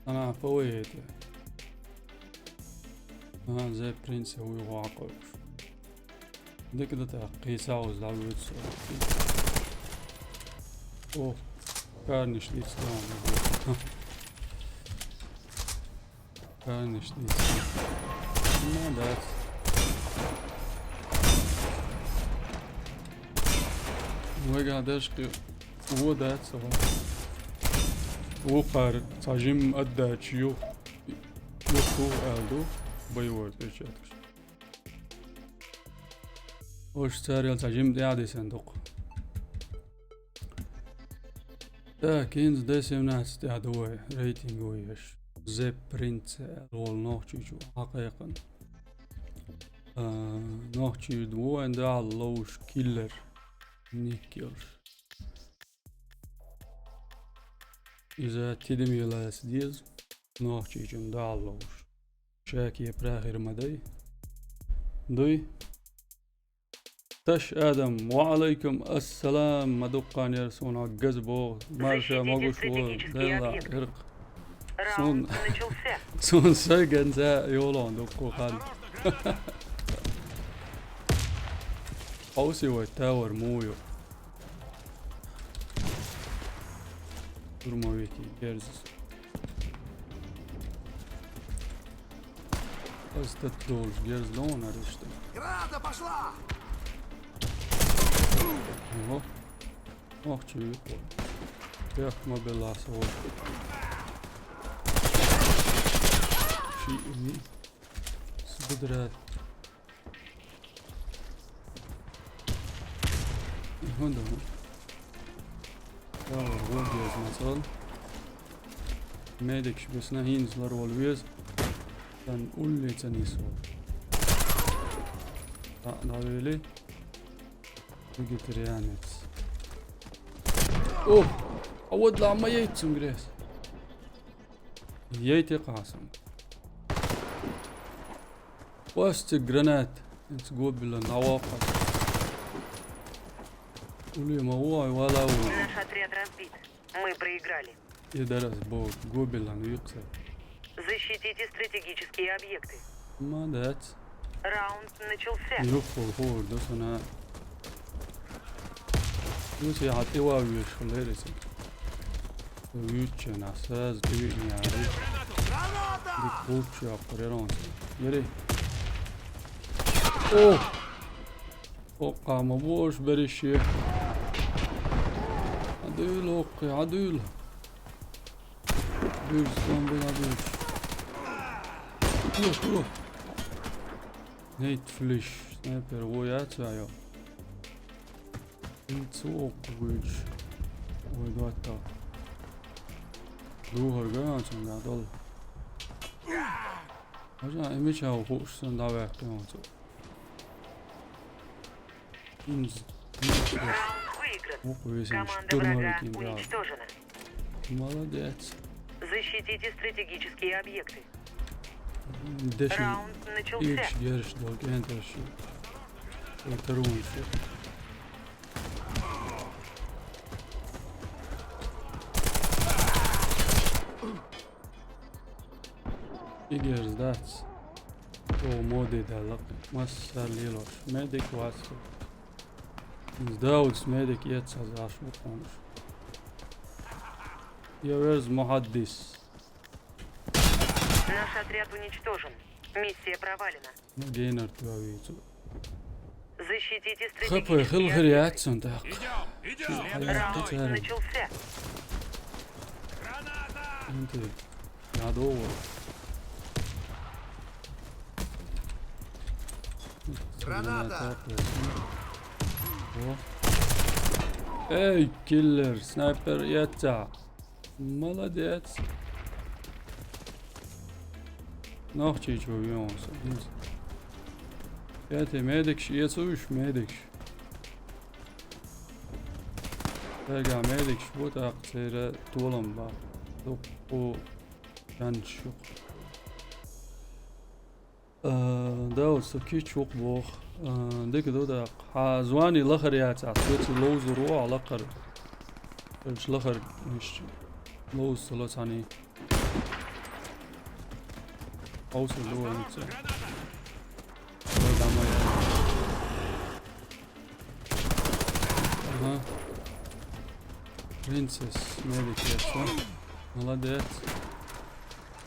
Ана, по это. Ана, зе принца вуй гӀо Ӏакхуьуш. Дика ду тӀаккха, кхийса уза дӀавоьду со. О, карниш дийца дан. Карниш дийца. Ну, дац. Вайга дашки. Вон дац, вон. Вукхара цхьа жимма аддача ю-, юху аьлла ду, боевой перчаткаш. Уьш царел цхьа жимма тӀаьхьа дисина дукха. Так, хӀинца Д семнадцать тӀехь ду вай, рейтинг ву еш. Зе Принц аьлла волу нохчийчу хьакхайкхина. А, нохчий ду вайн дуьхьал ловш киллер. Ник йолуш. Иза тидам ялаца деза, нохчийчун дуьхьал ловш. Шаке прахир ма дай. Дуй. Таш Адам, ва алайкум ассалам, ма дуккханера суна газа боху, марша могуш ву, Делла иркъ. Сун, сун сайганца йолон дуккху хан. Хьовси вай тавар муу ю. Турмовики, герзис. Астат долуш герз лоун арешта. Граната пошла! Ого. Ох, чё, ё-моё. Эх, ма беллас вол. Ши уни. Сбудрат. Хонда. Давай, вол деза, мацал. Медикаш бисна хӀинца ларвала веза. Тан уллица нисвала. А, навели. Вегетарианец. О! А вот ла ма яйцун грес. Яйте къасам. Васти гранат. Инц гобилан аваха. Ули ма уай вала у. Наш отряд разбит. Мы проиграли. И дарас бо гобилан викса. Защитите стратегические объекты. Молодец. Раунд начался. Юху хор досана. Ну, се хат ива виш хлериси. Вичен, а сразу ты видишь, а? Граната! Граната! Ди куча, а, прерон. Ери. О! О, къама бош бериши. Адуйл, окъи, адуйл. Дюз, там был адуйл. О, о. Нейт флиш, снайпер, о, я цаё. Инцу окъуйч. Ой, дуатта. Духар ганачун гадал. Ажа, имича ухуш сан давай аттымацу. Инз. Раунд выигран. Окъуйсен. Команда врага уничтожена. Молодец. Защитите стратегические объекты. Дэши. Раунд начался. Икс герш долг энтерши. Второй. Игер сдац. О, моди далак. Масса лилош. Медик вацу. Сдаудс медик ецаз аш бухонуш. Я верз мухаддис. Наш отряд уничтожен. Миссия провалена. Ну, гейнер ту авицу. Защитите стратегические объекты. Хапа, хил хир яцун так. Идём, идём. Раунд начался. Граната! Инты. Надо. Граната! О. Эй, киллер, снайпер, яца. Молодец. Нахчи чё вёнса. Я те медикш, я суш медикш. Эгер медикш, вот так цере толам ба. Док о янчук. Э, да, вот со кичук бох. Э, дик додак. Ха, звани лахар яц, а свети лоузу руа лахар. Эш лахар, иш лоуз салацани. Аус лоуз. Ой, домой. Ага. Принцесс, медик, я всё. Молодец.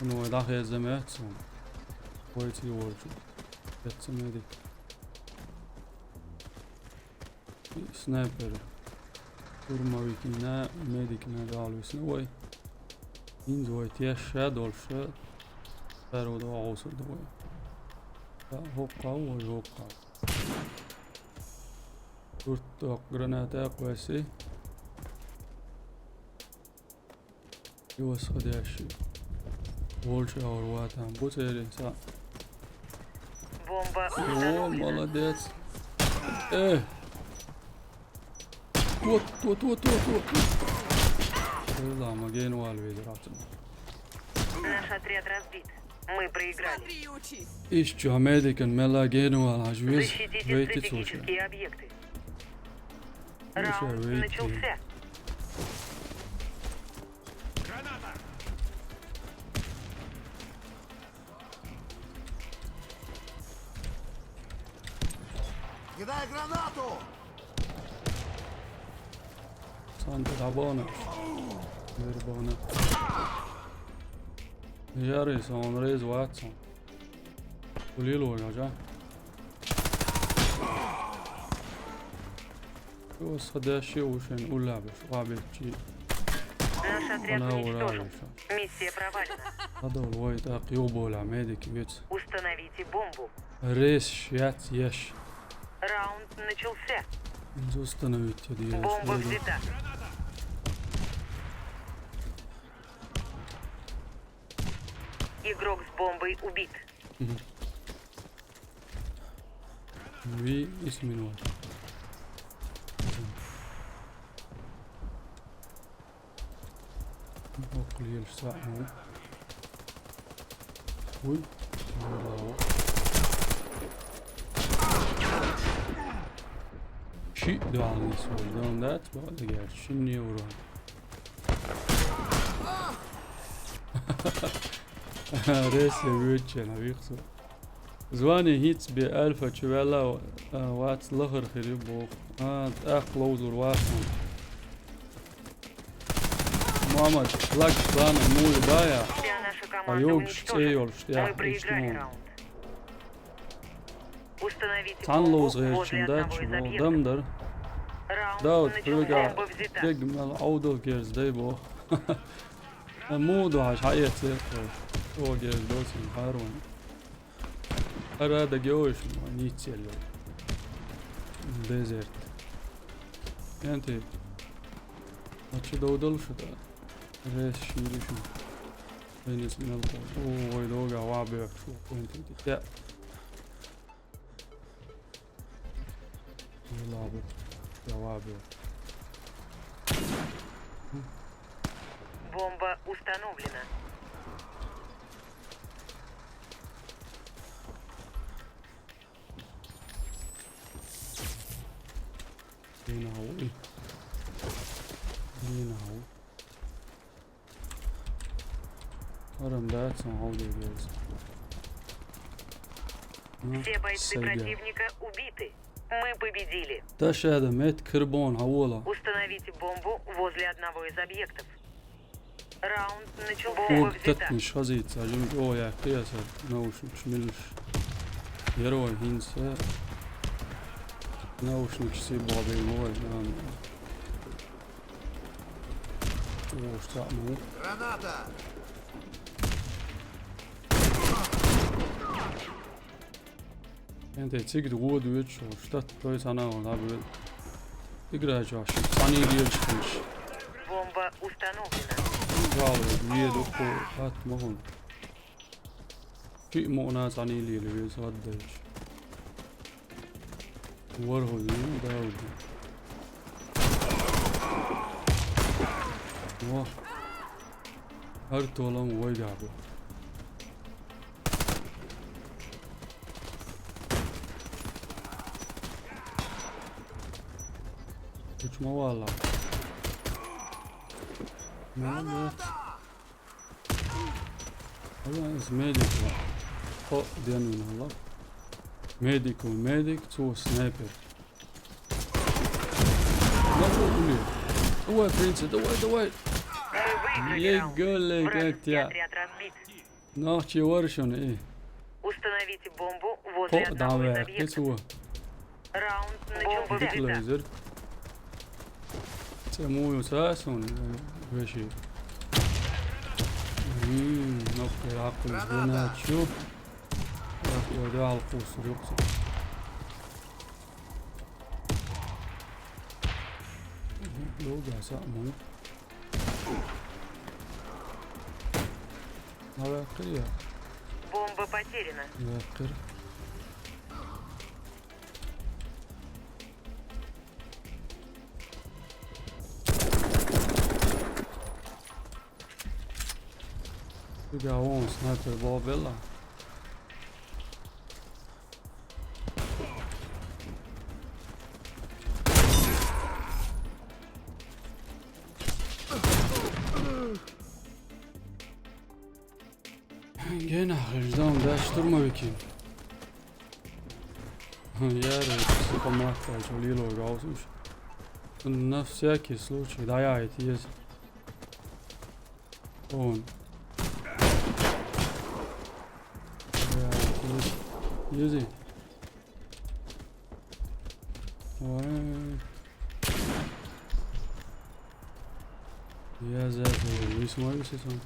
Ну, да, я заметил. Ой, ты его. Яца медик. Снайпер. Турмавикина, медикина галвисна вай. Инз вай теш ша дольше. Сару да аусу да вай. Да, хокка вай, хокка. Турток граната квеси. Превосходящий. Больше аурватан. Буцери са. Бомба. О, установлена. Молодец. Э. Вот, вот, вот, вот, вот. Ой, ла, ма гейнвал ведь ратен. Наш отряд разбит. Мы проиграли. Смотри и учись. Ищу медикан мела гейнвал, аж вез. Защитите стратегические объекты. Раунд начался. Граната! Кидай гранату! Санта Рабона. Вербона. Ярый, он рейз Ватсон. Улил вой, ажа. Ус хадаши ушен улабеш, вабечи. Наш отряд уничтожен. Миссия провалена. Хадал вай тӀаккха юхаболехь медик виц. Установите бомбу. Рес шец еш. Раунд начался. Инза установить я дезаш. Бомба взята. Игрок с бомбой убит. Мгм. Ви исминвал. Оккхул елаш цхьаъ ву. Уй. Шиъ дуьхьал нисвелла, дам дац, бакъдерг аьлча, шинне а вуро. Рестлер вуьйцучарна вихсо. Звание хӀинца бен Альфа чу ваьлла, а, вац лахара хир ю боху. А, тӀаккха ловзур вац хьуна. Мухьаммад, лаг плана муй бая. Вся наша а команда йогуш уничтожена. ЦӀе йолуш тӀехь. Мы проиграли раунд. Установите бомбу возле одного из объектов. Цхьана ловза гӀертачун дац шу боху, дам дара. Раунд начался. Дауд, бомба взята. Дег мел Ӏовдал герз дай боху. Муха ду хьажа, хьан эццера тхо? О, герз доцийна хьарван. Ара дагайовш ма ниццелла. Дезерт. Энти. А чу довдал шу та? Рес шийли шу. Венес мелко. О, вай дога ва бехшу. Энти. Я. Лабу. Я лабу. Бомба установлена. Дина хьо ву и? Дина хьо ву? Арам дац сан хьо ву дерг яц. Все бойцы противника убиты. Мы победили. Ташада мет карбон хьавола. Установите бомбу возле одного из объектов. Раунд начался. Бомба взята. Кога татнаш хазийца, жим чӀогӀа яьккхи аса наушникаш милаш. Яра вай хӀинца. Наушникаш сий бохабелла ма вай, нана. Ош цхьаъ ма ву. Граната! Энте цига гӀо доьдуш, штат той санал наб. Игра чохь ши цхьаний лелаш хилаш. Бомба установлена. Гал ве дукху хатта ма хӀун. Кхин а мукъана цхьаний лела веза хӀаддайча. ВорхӀ ву, Дауд. Во. ХӀара толам вайгахь бу. Кучу ма валла. Молодец. Ала иза медик ву. Хо, денвина хьала. Медик ву, медик, цо снайпер. Нахуй, блин. Давай, принца, давай, давай. Мы выиграли раунд. Вражеский отряд разбит. Нах чу вара шуна, э. Установите бомбу возле одного из объектов. Кхоъ дӀа ваьккхи цо. Раунд начался. Бомба взята. Дика лайзар. Цхьа муй ю ца суна, э, веши. Мм, ноккхе хьакхуьйсу гранат ю. Ноккхе дуьхьал кхуссур ю-кх цо. Долга са муй. Ма ваьккхира я? Бомба потеряна. Ваьккхира. Цигахь вон снайпер бохабелла. Гена, ждем, да, штурмовики. Яра, сука, махкачу лило гаусуш. На всякий случай, да, я это есть. Он. Я это есть. Езий. Ой. Я за, за, висма виси сон.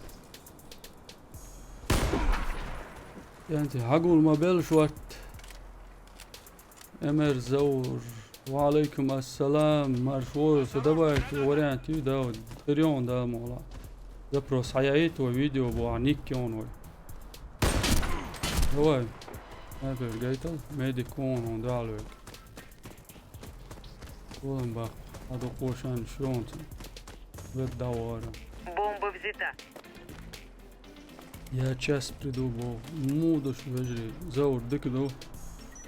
ЯнтӀа хьагул ма бел шорт. Эмер Заур. Ва алейкум ассалам. Марш вор, со добавить вариант ю, да, вот. Трион, да, мола. Запрос хьаяйт, ва видео бу, а ник он вай. Давай. Например, гайтал, медик он, он, да, лёк. Улан бах. Аду кошан шонт. Вед давара. Бомба взята. Я час приду, бо. Мудаш вежри. Заур дык ду.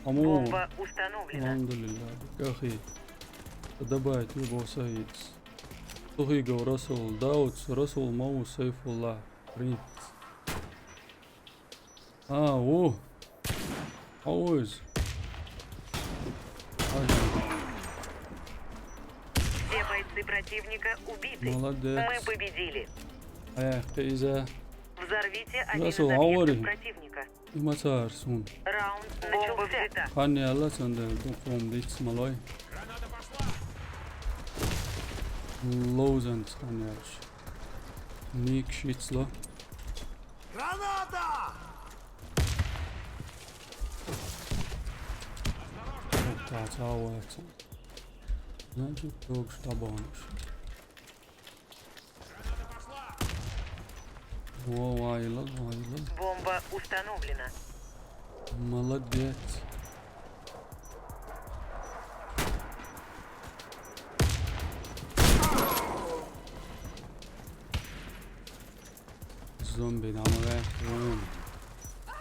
Аму. Бомба установлена. Алхамдулиллах. Кахи. Добавить любого саид. Тухи гов Расул. Дауд, Расул, Мау, Сайфулла. Принц. А, о. Алоиз. Все бойцы противника убиты. Молодец. Мы победили. Э, ты из-за Взорвите один из Расул, объектов говори. Противника. Има цар сун. Раунд начался. Бомба взята. Ханни Алла санда, духом дичс малой. Граната пошла. Лоузен сканяш. Ник шицло. Граната! Осторожно, граната! Значит, только что бонус. О, вайлы, вайлы. Бомба установлена. Молодец. Зомби намагай.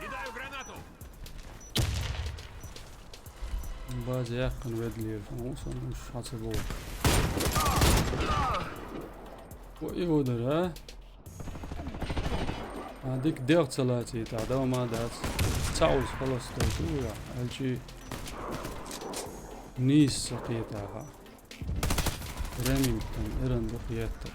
Кидаю гранату. Базе якын ведлер. О, сон уш хацебо. О, и водар, а? А, дик дерт салати, та, да, ма дац. Цаус холостой, ту, я. Алчи. Нис сакита, ха. Ремингтон, Эрен дохиятта.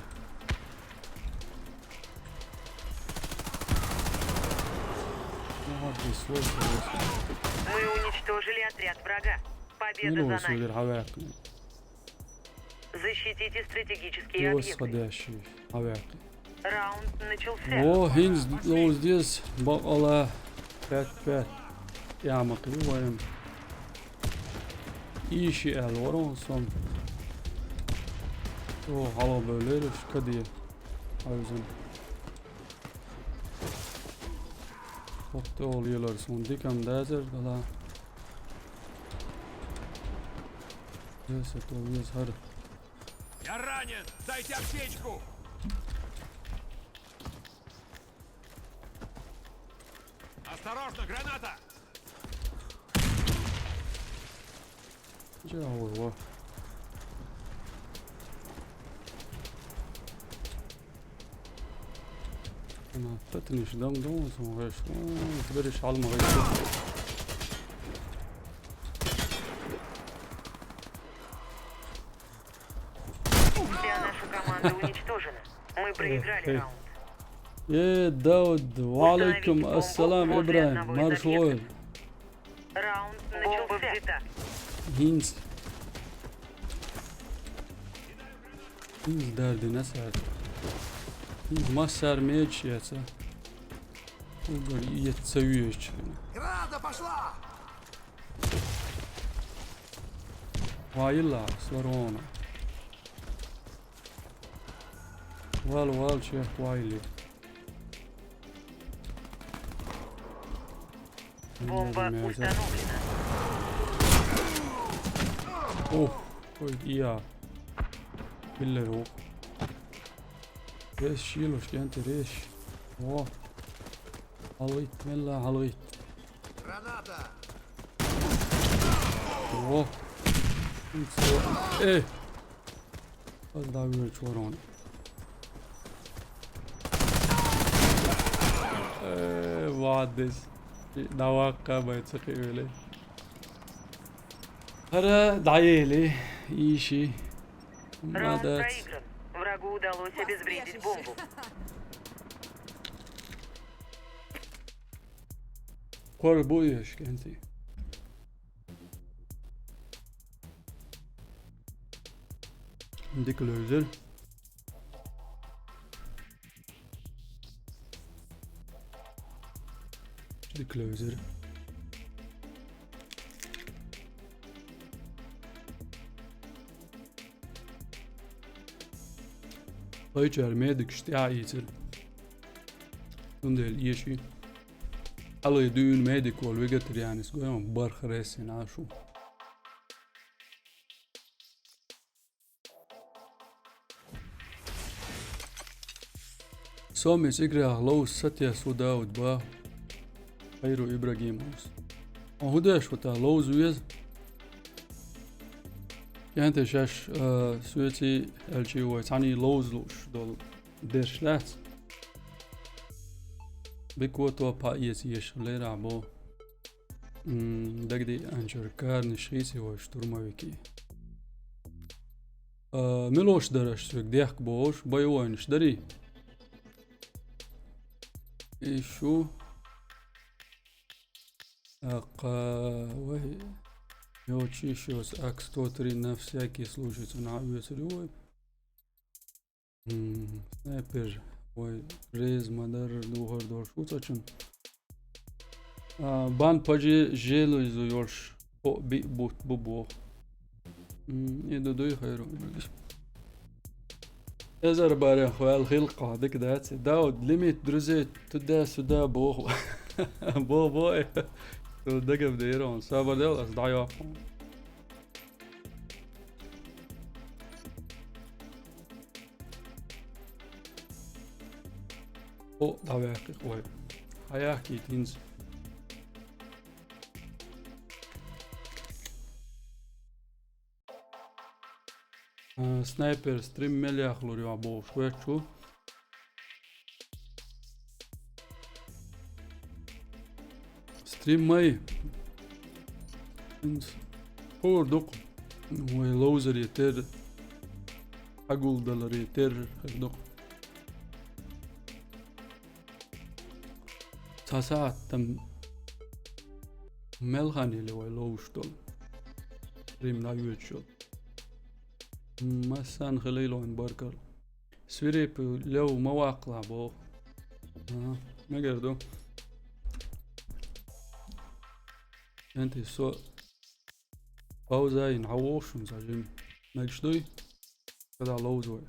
Ну, вот здесь сложно, сложно. Мы уничтожили отряд врага. Победа за нами. Милуси вир хавакни. Защитите стратегические объекты. Восходящий хавакни. Раунд начался. О, хинз лоздиз бакъала пять пять. Я макли ваем. Иши эл ворон сон. О, хало бөлер шкади. Айзен. Хокте ол елар сон дикам дазер дала. Несе то вез хар. Я ранен! Дайте аптечку! Осторожно, граната! Чего? Ана, пятниш дам дам, сон гаш. Бериш алма гаш. Вся наша команда уничтожена. Мы проиграли раунд. Э, Дауд, ва алейкум ассалам, Ибрагим, марш вой. Раунд начался. Хинз. Хинз дардина сар. Хинз массар меч яца. Угар яца виеч. Граната пошла! Вайла, слорона. Вал, вал, чех, вайли. Бомба установлена. Ох, ой, я. Биллер ох. Реш, шилуш, кенти реш. О. Алгыт, мелла, алгыт. Граната! О. Э. Аз да вир чорон. Э, вадис. Давакка байцыкы öyle. Хара даели иши. Раунд проигран. Врагу удалось обезвредить бомбу. Кор бу еш кенти. Дикулер. Дика левзира. Пайчара медикаш тӀаьхьа ийцира. Цундела эший. Хьалай дуьйна медик волу вегетарианец гой, барх рессина Ӏаш ву. Со мис играх ловза сатесна ву, Дауд, боху Хайру Ибрагимовс. Хьо хӀун деш ву, та ловза веза? КӀентий шаьш, а, соьций, аьлчий вай цхьаьний ловза лууш долу дерш лаьцна. Бекото пхьа эца еш лерахь бо. М, дагадеанчуьра карнаш хийций вай штурмовики. А, мила луш дара аш соьга дехка бохуш, бай вайнаш дарий? И шу. Аккха, вай. Йоцу йиш йоцу ак сто три на всякий случай цунах оьцур ю вай. М, снайпер, вай, реза ма-дарра духар долуш ву цачун. А, бан пажи железо йолуш, хӀоъ биъ бутт бу боху. М, и ду дуй, Хайру. Эзар барех ваьлла хилкхьа дика дац. Дауд, лимит друзей туда-сюда боху. Бо, бо, э. Цо дагам дера он. Сабар дел, ас дӀайоккху. О, дӀаваьккхи вай. Хьаяхкийта хӀинца. А, снайпер, стрим мел яхлур ю бохуш ваьччу. Стрим май. ХӀора дукха. Вай ловзаре терра, хьагулдаларе терра хир дукха. Цхьа сахьт там мел хан йили вай ловзуш долу. Стрим дӀайоьдуш йолу. Массарна хилийла вайн баркалла. Свирепый лев ма ваккхалахь боху. Ага, мегар ду. КӀентий, со пауза йина хьан вохуш хӀума ца жима. Мегаш дуй? Када ловза вай.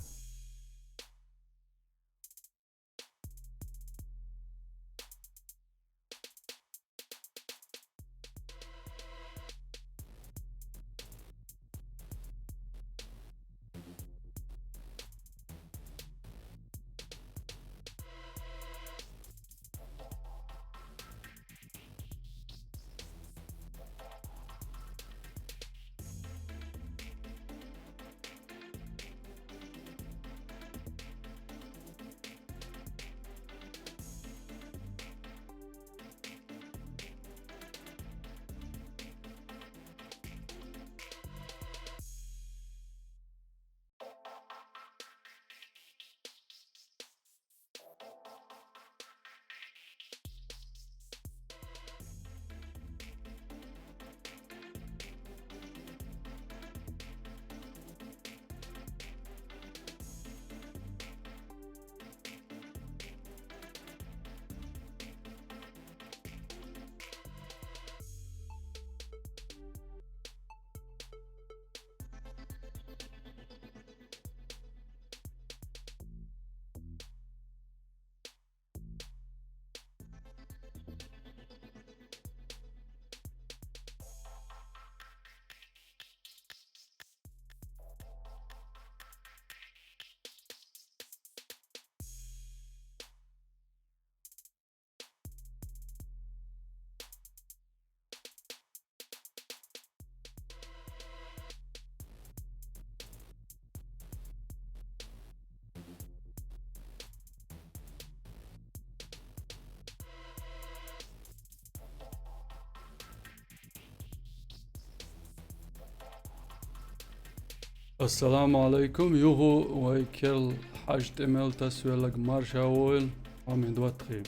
Ассаламу алайкум, юху вай керл хьажа тӀемел тасвеллаг марша войла, Ӏамин доттагӀий.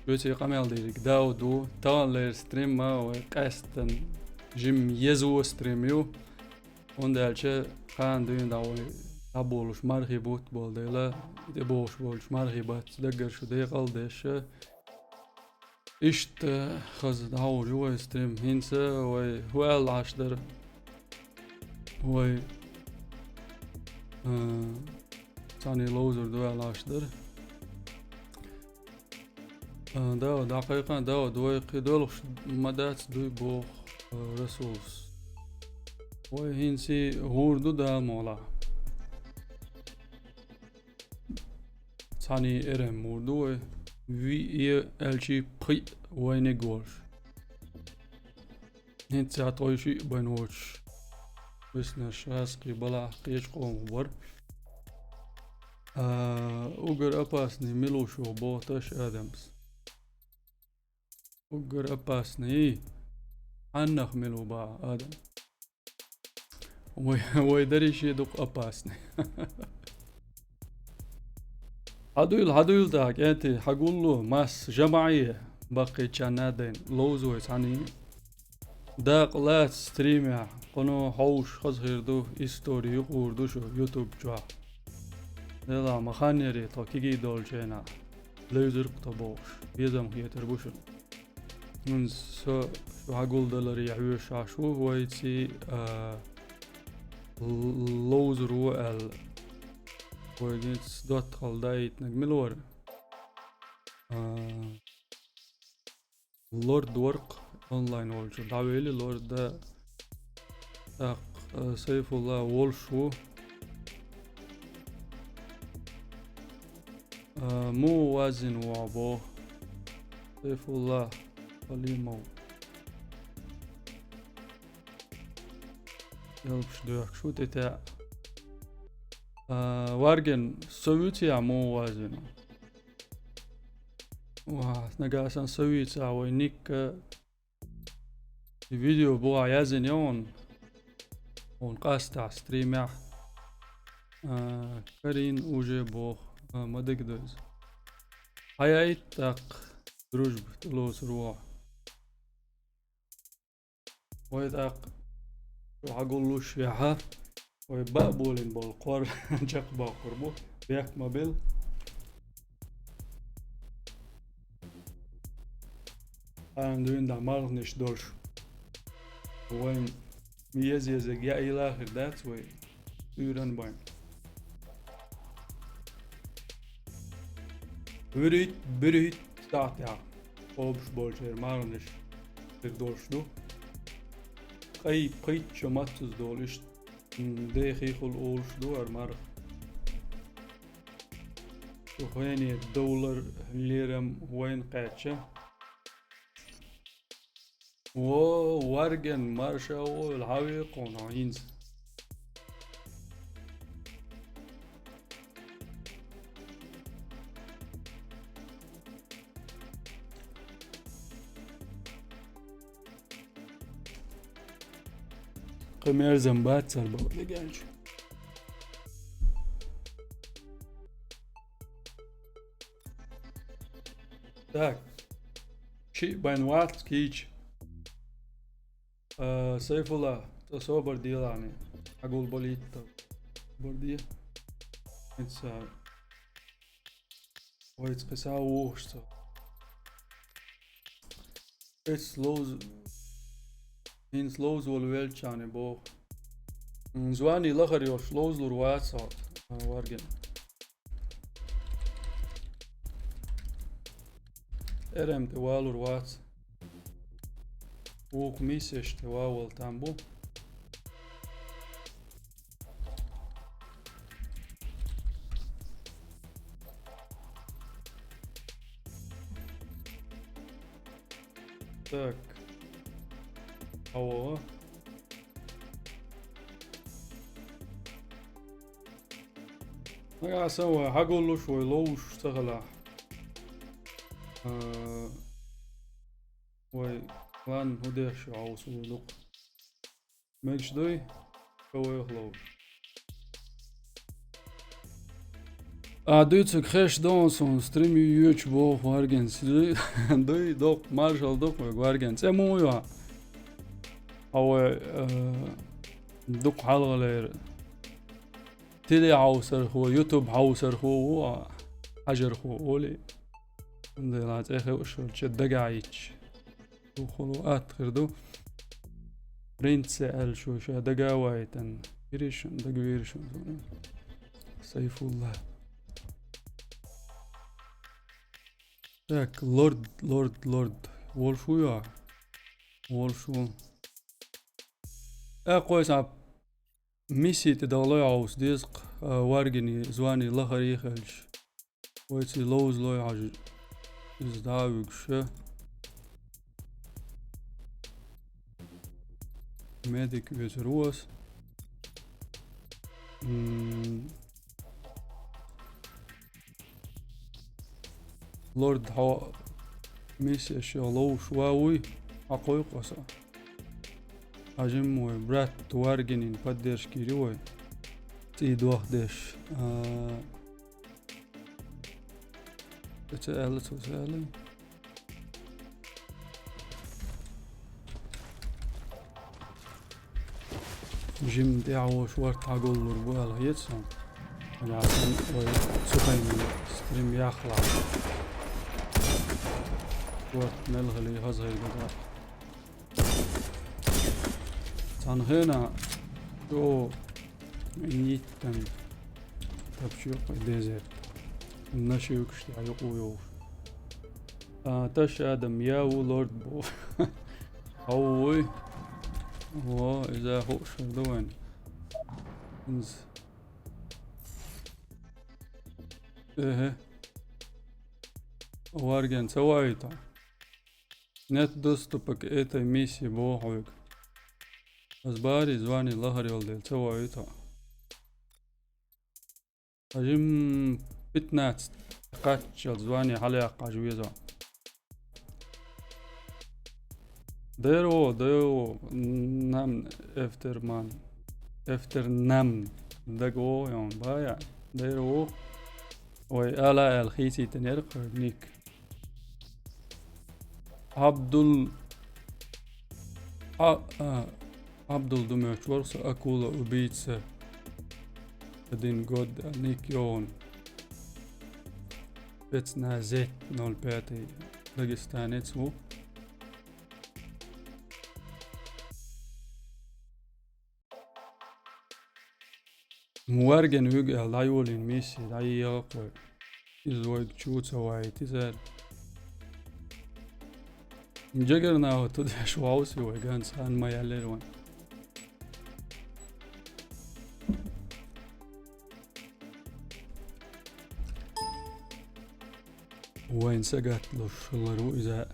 Шуьца къамел дийриг Дауд ву, таханлера стрим ма вай къаьстина жим езо стрим ю. ХӀунда аьлча кхана дуьйна дӀа вай дӀаболуш мархий бутт болу дела, тӀебогӀуш болчу мархий баттаца даггара шу декъал а деш, Иштта хаза дӀахьур ю вай стрим. ХӀинца вай хӀу аьлла Ӏаш дара? Вай, а, цхьанне ловзур ду аьлла Ӏаш дара. А, Дауд, дӀакхайкхийна, Дауд, вай кхин доьлхуш ма дац дуй боху, а, Расулс. Вай хӀинца гӀур ду, Дала мукъ лахь. Цхьанне эр-м гӀур ду вай. Виъ е аьлчи пхиъ вайниг волуш. ХӀинца цхьа ткъе шиъ бен воцуш виснарш гӀазкхий балахь кхечу къомах бара. А, уггар опасный мила ву шух боху таш Адамс? Уггар опасный? Хьаннах мила ву баха Адам? Вай, вай дари шен дукха опасный. Хьадуйла, хьадуйла тӀаккха, кӀентий, хьагулло, масса жамаӀе баккхийчарна а дайна, ловза вай цхьанне. Дакъа лаца стримехь, кхуьно хьовш хаза хир ду, истори юкъур ду шу YouTube чохь. Делахь ма хан яри тхо кегий долчу хенахь, левзира-кх тхо бохуш, безам хетар бу шуна. ХӀинца со шу хьагулдаларе хьоьжуш Ӏаш ву вайций, а, л-, ловзур ву аьлла. Вай гинца доттагӀалла даийтинарг мила вара? А, Лорд вара-кх онлайн волчу. ДӀавели Лорда. ТӀаккха, а, Сайфулла волуш ву. А, муха ваззина ву хьо боху? Сайфулла Халимов. Ялпаш доьхкуш ву тӀетаьӀа. А, Варген, со вуьйций ахь муха ваззина? Ва, нагахь санна со вуьйцахь вай никка. И видео бухахь яздина ю хьуна. Хьуна къастахь стримехь. А, карийна уже боху. А, ма дагадо иза. Хьаяйта тӀаккха, дружба, тӀелоцур ву хьо. Вай тӀаккха шу хьагуллуш яхьа, вай баа болийна болу кхор чекхбоккхур бу, бехк ма билла. Хьайна дуьйна дӀа марханаш долуш. Вайн еза-езарг яийла хир дац вай. Уьйран байн. ВуьрхӀитта, буьрхӀитта сахьтехь кхобуш болчеран марханаш хир долуш ду. Ткъе пхийтта шо маццаза долу иштта, м, дехихула олуш ду хӀара марха. Цу хене довлар лерам вайна кхаьчча. Во, Варген, марша войла, хьан векхуна хьо хӀинца? Кхин мерзам бац цара бакъ дегенчу. Так. Шиъ бен вац кийча. А, Сайфулла, цо собар делахьани. Хьагулбалийта. Собар де. ХӀинца вайца кхин схьа а вухуш цо. Эс ловз-, хӀинца ловза волу велччани боху. М, звани лахара йолуш ловзалур вац хьо, а, Варген. Эр-м тӀе валур вац. Вукху миссеш тӀе ван вала там бу. Так. Алло. Нагахь сан вай хьагуллуш, вай ловзуш ца хилахь. А, вай, ладно, хӀун деш ю хьовса ву дукха. Мегаш дуй? Ка вайх ловзуш. А, дуьйцург хезаш ду суна, стрим йоьчу боху Варгенца. Дуй, дуй, доккха маршалла ду-кх вайга, Варген. ЦӀе муха ю хьан? Хьо вай, э, дукха хьалхалера. Теле хьовсархо, YouTube хьовсархо ву, а, хьажархо олий. Цундела цӀе хевшалча дагахьа йича. Духула атта хир ду. Принце аьлла шу ша дага а вайтан. Иришан, дага виришан зуна. Сайфулла. Так, лорд, лорд, лорд. Волуш ву йо? Волуш ву. Э, кхойса миссия тӀе дахлой хьовса деза-кх, а, варгини, звани лахара хилча. Вайций ловзалой хьажа иза дӀа а вуьгуша. Медик везар ву ас. М. Лорд, хьо миссеш йо ловш ва вуй? Хьакхойкху аса. Хьажим вай, брат, варгинин поддержка йири вай. ЦӀий дохдеш. А, ца аьлла, цо ца аьлла. Жим тӀаьхьа волуш варт хьаголлур бу аьлла хета сан. Нагахь санна вай цу тайна стрим яхлахь. Варт мел хили хаза хир ду. Цхьана хенахь чӀогӀа йиттан тапча юккъе дезерт. Нашивкаш тӀехь юкъа йолуш. А, таш адам, я ву лорд бу. Хьо вуй? Во, иза хууш хир ду вайн. Инз. Эхе. Варген ца вайту? Нет доступа к этой миссии боху хьоьга. Ас бари звани лахара йолу дела ца вайту? Хьажим пятнадцать кхаччалц звани хьалаяккха хьажа веза. Дайра ву, дайра ву, нам эфтерман. Эфтернам. Дага ву, йон, бая. Дайра ву. Вай ала аьлла хийцийтинера кхуьниг. Абдул, а, а, Абдул ду моьттуш вара со, акула убийца. Один год, а, ник йогӀун. Спецназец ноль пятый. Дагестанец ву. Варгина вуьгу аьлла дӀайолийна миссия дӀайоьгӀу-кх вай. Иза вайга чу ца вайта иза. Джаггернаут деш вовсий вай ганца хан ма яьллера вайн. Вайн сагатлуш хилар ву иза.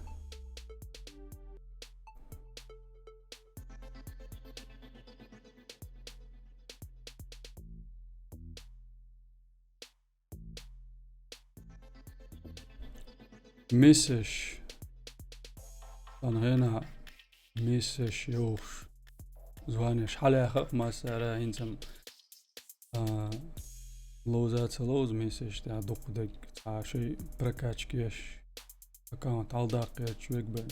Миссеш. Сан хенахь миссеш йохуш. Званеш хьалаьхха а массара хӀинца-м, а, ловза а ца ловза миссеш тӀехь дукха дерг цхьа шайн прокачка еш. Аккаунт хьалдаккха гӀерташ верг бен.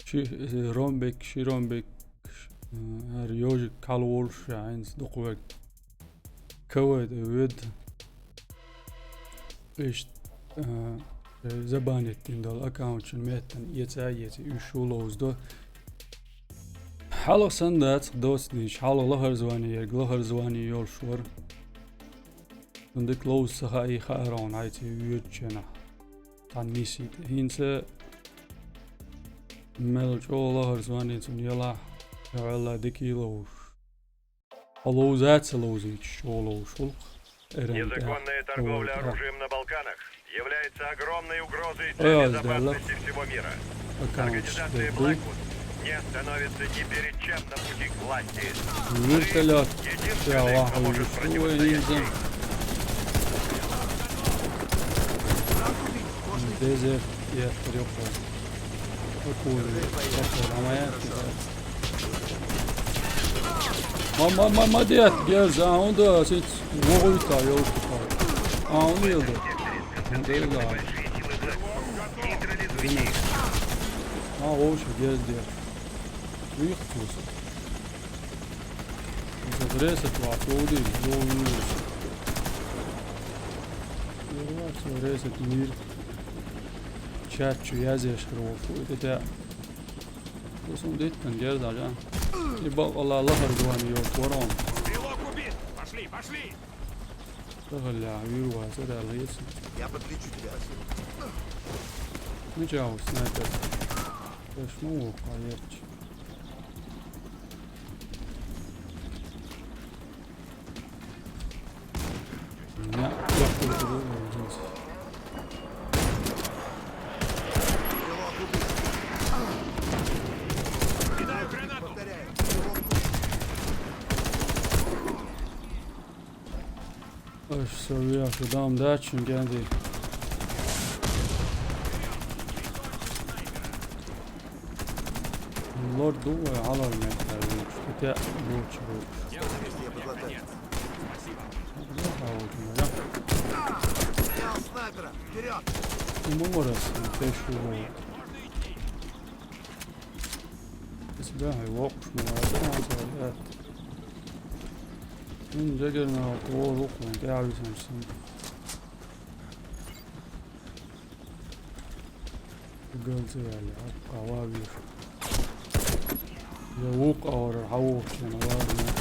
Ши, э, ромбик, ши ромбик, ш-, э, хӀара йожик кхалволуш ша хӀинца дукха верг. Кавайда вед. Иштта, э, э, забанить дина долу аккаунтшна меттана эца а эца, уьш шу ловзадо. Хьалха санна дац, доцу дийча, хьалха лахара звани ерг, лахара звани йолуш вара. Цунна дика ловза ца хаий хаарон хьайца воьдучу хенахь. Цхьана миссий тӀе. ХӀинца мел чӀогӀа лахара звани цунна елахь, я Алла, дика йиловш. Хьо ловза а ца ловзуьйтуш, чӀогӀа ловш ву-кх. Эран тӀехь. Незаконная торговля оружием на Балканах является огромной угрозой для безопасности всего мира. Организация Blackwood не остановится ни перед чем на пути к власти. Вертолёт единственный, кто может противостоять ей. Дезерт, я трёху. Акулы. Мама, мама, дед, герз, а, он да, сиц, вогуй та, ёлка. А, он елда. Он да, да. А, о, шу герз, дед. Ух, туса. Интересно, класс, уди, уди. Цо резать вийра. Чат чу язъеш хир волу фу и тӀе. Цо суна диттан герза жа. И бакъалла лахара гони йолчу ворон. Стрелок убит! Пошли, пошли! Тахаллехь вийр ваца аьлла хета. Я подлечу тебя. Мича ву снайпер? Эш ма ву, хьан епча. Аш со веха дам дач, генди. Лорд ду вай, хьалар меттара вуьйцуш, тӀе бучу вуьйцуш. Снайпера! Вперёд! Ма вара, теш ву. Ас бехьа воккхуш ма вара, аса лаьтта. Ин жагерна тӀе вора вукху вайн тӀе а висина санна. Галза яьлла, къа ван вийр. Я вукху агӀор хьан вухучу ван ван вийр.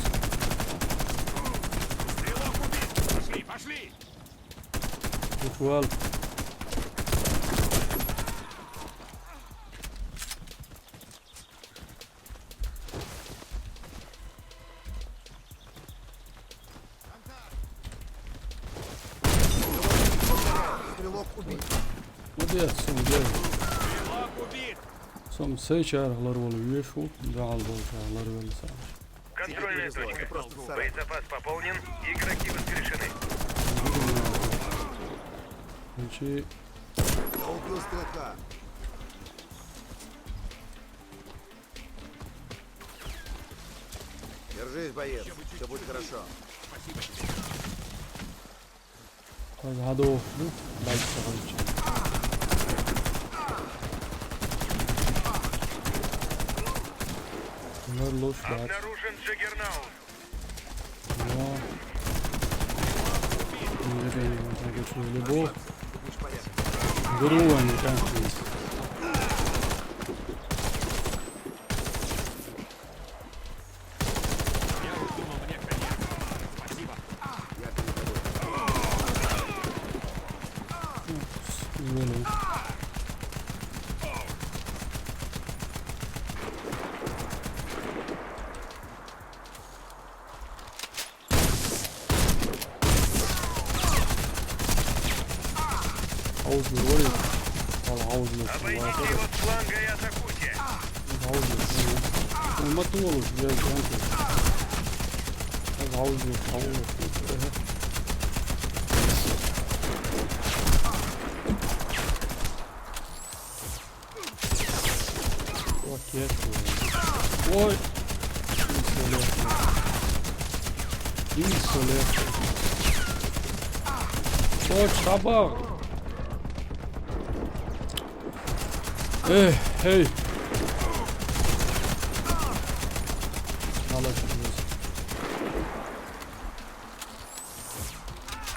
Стрелок убит! Пошли, пошли! Вухвал. Стрелок убит. Молодец, сом дел. Стрелок убит. Сом сайчарах ларвала вешал, дагӀал болчарах ларвала саш. Контрольная точка. Боезапас пополнен. Игроки воскрешены. Значит, я убил стрелка. Держись, боец. Все будет хорошо. Хьажа хьадохуш ду, байтта хьалча. Лар луш дац. Обнаружен Джаггернаут. Во. Неужели он так уж любовь? Грубо, не так. Хьовза лур вай. Хьала хьовза лур вай. Обойдите его с фланга и атакуйте. Хьовза лур вай. Ой, ма толуш, я, янки. Хьовза лур, хьовза лур. Окей. Ой. Инсулев. Инсулев. Ой, шабар. Эй, эй. Молодец.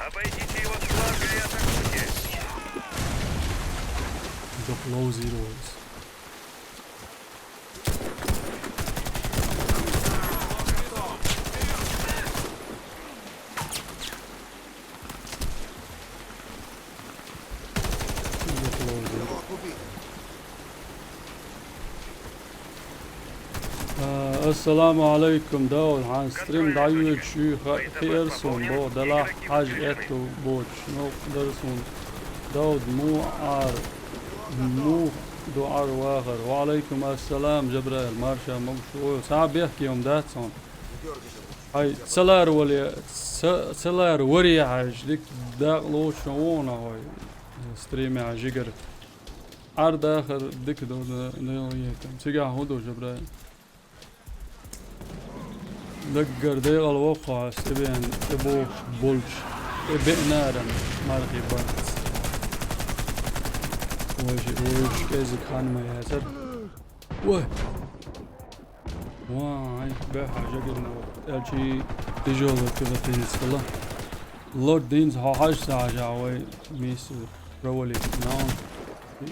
Обойдите его с фланга и атакуйте. Got low zeros. Got low zeros. А, ассаламу алайкум, Дауд, хьан стрим дӀайоьдуш юй ха-, хиара суна, боху, делахь хьажа аьтту боцуш, новкъа дара суна. Дауд, муха Ӏар, муха ду Ӏар вахар? Ва Ӏалайкум ассалам, Жабраил, марша могуш ву. Цхьа бехке хӀума дац хьуна. Хьай, ца лара вале, ца, ца лара варе хьаьжча, дика дакъа лоцуш ву хьуна хьой, стримехь жигара. Ӏар дахар дика ду, да, да, да, цигахь хӀун ду, Жабраил? Даггара декъала воккхахьа, стебен, тӀебогӀуш болчу, тӀебеънаран мархий бац. Вайши, вайши кӀезиг хан ма яцара. Вай! Вай, бехьа жагирна ву. Элчи тяжёлый пехотинец хила. Лорд Динз хьо хьажа ца хьажа вай миссию провалить. Нан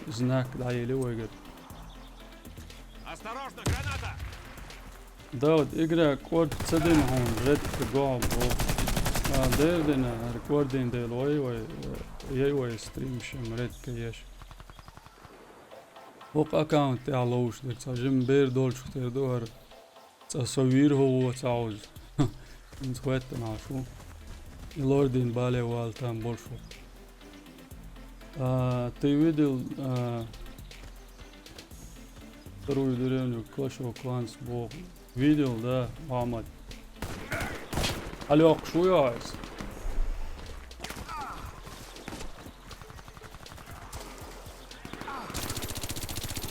знак дӀаели вайгара. Осторожно, граната! Давид, игра кӀорда ца дина хьуна, редко гохьа боху. А, дера дина, хӀара кӀордина дела вай, вай, э, яй вай стрим шим редко еш. ХӀокху аккаунт тӀехь ловш дерг цхьа жима бер долчух тера ду хӀара. Цкъа со вийр хӀу ву ца хьовза. ХӀинца хӀоьттина хьо шу. И лордин бале вала там болуш ву. А, ты видел, а, вторую деревню Clash of Clans боху? Видел, да, Мухаммад? Алёк, шу яйс?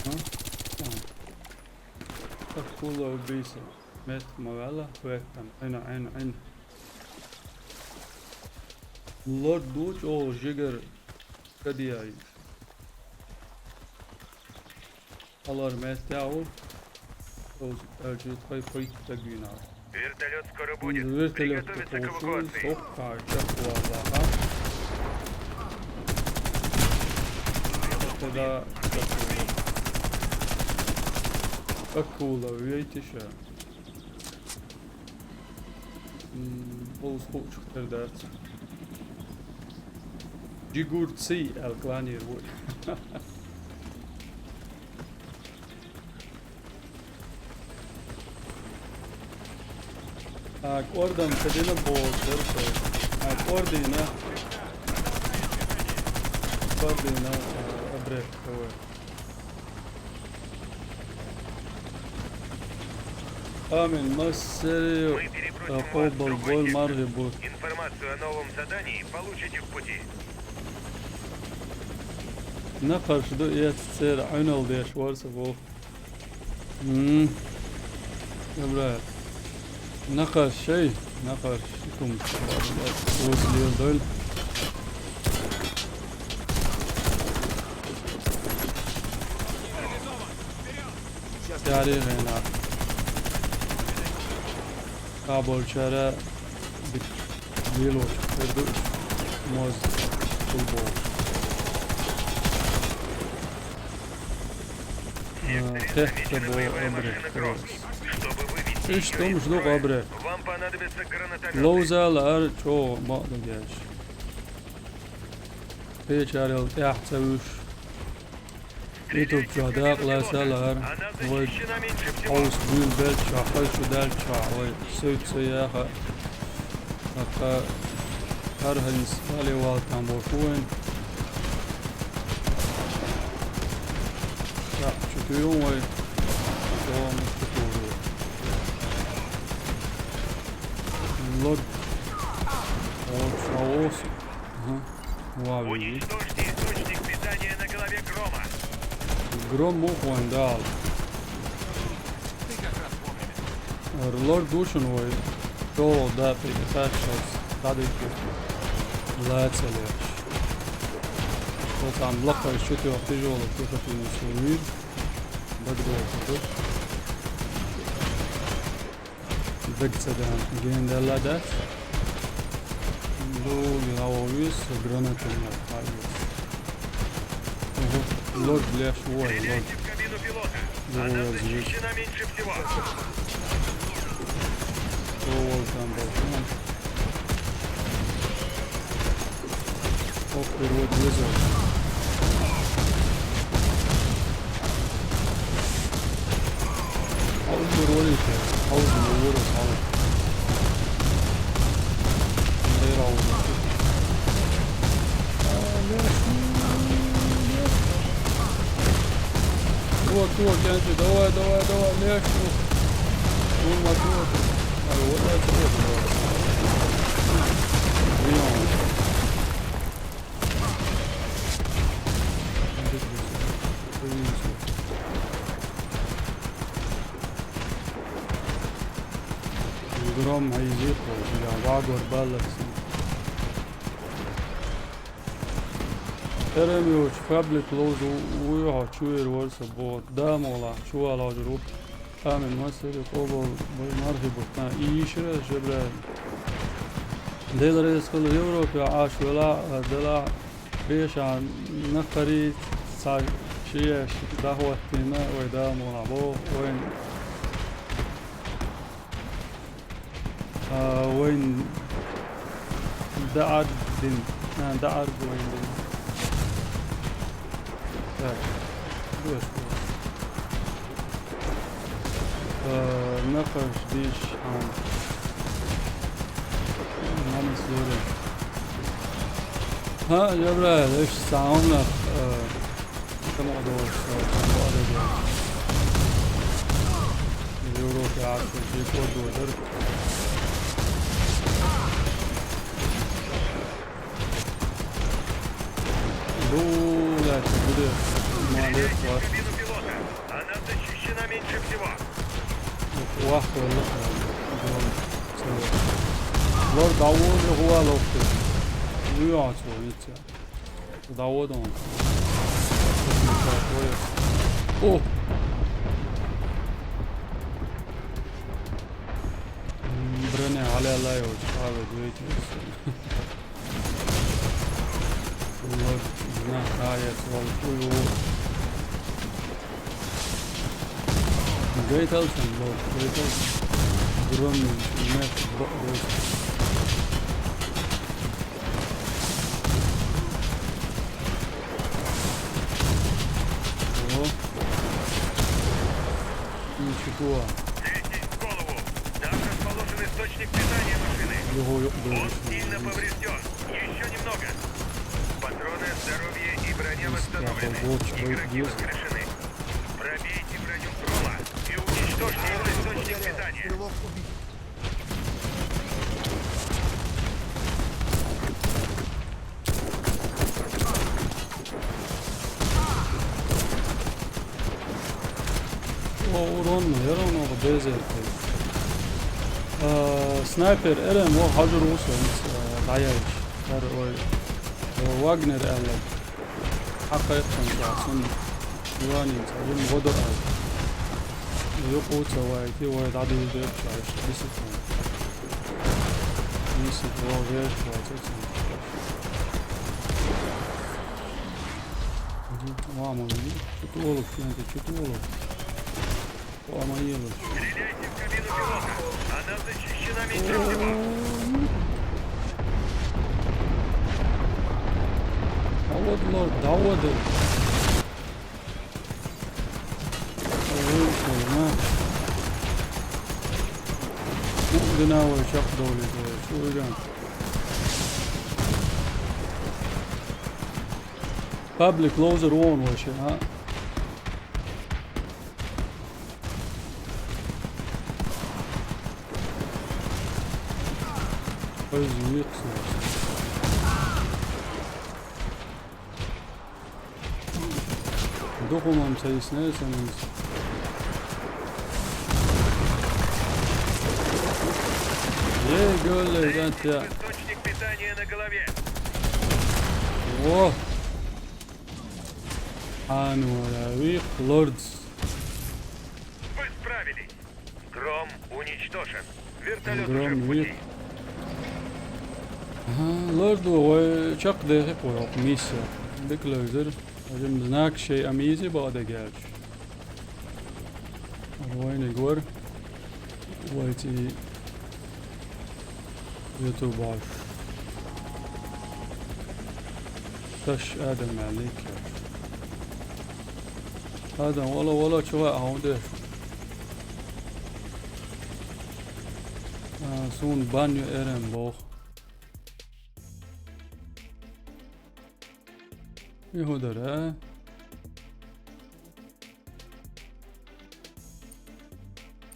А? А. Акула убийца. Мет ма вала, хветтам. Айна, айна, айна. Лорд ду чӀогӀа жигар кадияй. Алар мет яу. Оз алжи тхай пойк тагвина. Вертолёт скоро будет. Вертолёт приготовиться к эвакуации. Сохка, чакуа лаха. Тогда акула. Акула, видите, ша. М, полус хучух тера дац. Жигурций, аьлла, кланер вуй. А, кӀордам ца дина боху, дерсо. А, кӀордина. КӀордина, а, абрек, давай. Амин, массерию, а, къобал бой маргӀи бу. Информацию о новом задании получите в пути. Накхарш ду эца церан Ӏуьнал деш вара ца боху. М. Добрая. Накхарш шай, накхарш хӀума. Оцу лела дойла. Цаьрий гӀенах. Кхаболчара дика лелош хир ду, моз хӀулбо. Э, тӀехь ца бо абрек. Иштта хӀумаш ду абрек. Ловза лаар чӀогӀа ма а дагеш. Кхечарел тӀаьхьа ца вуьш. Ютуб чохь дакъа лаца лаар, вай хьовса буьйлабелчахь, хаза шу даьллачахь, вай суьйца ца яха. ТӀаккха хӀара хӀинца бале вала там болуш ву вайн. ТӀаккха чу туьйху вай, чу туьйху вай. Лорд. О, чавос. Ага. Вау. Уничтожьте источник питания на голове Грома. Гром муха вайн дала. Лорд ду шуна вай. ЧӀогӀа дакъа тӀе кхаччалц дӀадуьгу. Лаца леш. Цо цхьана лакхарш чу тоьхна тяжелый техотинец вуьйр. Дагадоьху ду. Даг ца даьхна, гена даьлла дац. Дугу гӀо вуьйса, гранатами хьаэца. Ого, лорд леш вой, лорд. Стреляйте в кабину пилота. Она защищена меньше всего. О, вон там был. Ох, перевод вызов. А он переводит, а он не вырос, а он. Нейрал. А, леш, леш. Вот, вот, Кенти, давай, давай, давай, леш. Вон мотор. А, вот это вот, вот. Блин. Гром хьийзийта вай, бля, вагор баллакс. Эрем йоцу фабрик ловзу вуй хьо чуьйр варса боху, да молахь чувала хьожур ву. Амин, масири къобал бай мархи бутна. И йишира, Жабраил. Дела реза хуьлда Европе Ӏаш велахь а, делахь а, беша нах карийта, цхьа шиэш дӀахӀоттийна вай Дала мукъ лахь боху вайн, а, вайн даӀар дин, а, даӀар вайн дин. Так, дош, дош. Э, нахаш диш хьан. Мамас дора. Ха, Жабраил, иш сауна, э, кому одовольство, кому одовольство. Европе Ӏаш, ши кодо дар. Дулат, гуде. Молодец, Влад. Кабину пилота. Она защищена меньше всего. Вах, вах, вах. Дрон. Целый. Лор, довольно гуа лохты. Ну, я, чё, видите. Доводом. О! М, броня, аля-ля, вот, слава, двигатель. Вот, знак, а, я свалку его. Гайтался, вот, гайтался. Дрон, нет, бо-, вот. О. Ничего. Берегите голову. Там расположен источник питания машины. Його ё-, Он сильно поврежден. Еще немного. Патроны, здоровье и броня восстановлены. Игроки воскрешены. Пробейте броню Грома и уничтожьте его источник питания. О, урон, я равно без этого. Э, снайпер, РМ, о, хьажар ву со, э, дӀаяьлча. Ар, ой, э, Вагнер аьлла. Хьакхайкхина цхьа, цунна юанин цхьа, юн гӀо до аьлла. Юкъу ца вайти, вай дӀадийр дерг ца, иштта дисиплина. Дисиплина, вал веш, вал ца, ца. Мгм. Мама, чу ту олуш, чу ту олуш. О, мои лучше. Стреляйте в кабину пилота. Она защищена меньше всего. А вот лорд, да вот и. Вышел, на. Ну, динавой чак доли, что вы там. Паблик лоузер вон вообще, а? Ой, извини, кстати. Духу мам цаисне, цаисне. Ей, гёлле, да, тя. Источник питания на голове. О! А ну, да, вих, лордс. Вы справились. Гром уничтожен. Вертолёт уже в пути. Гром вир. Ага, лорд ву, вай чакхдехи кху миссия. Дика левзира. Вай знак шей амизи бакъдерг аьлча. Вайниг вара. Вай ци ютубаш. Таш Адам аьлла ик. Адам, вала, вала, чугӀа а хӀун деш? А, суна бан ю эрен боху. И хӀун дара, а?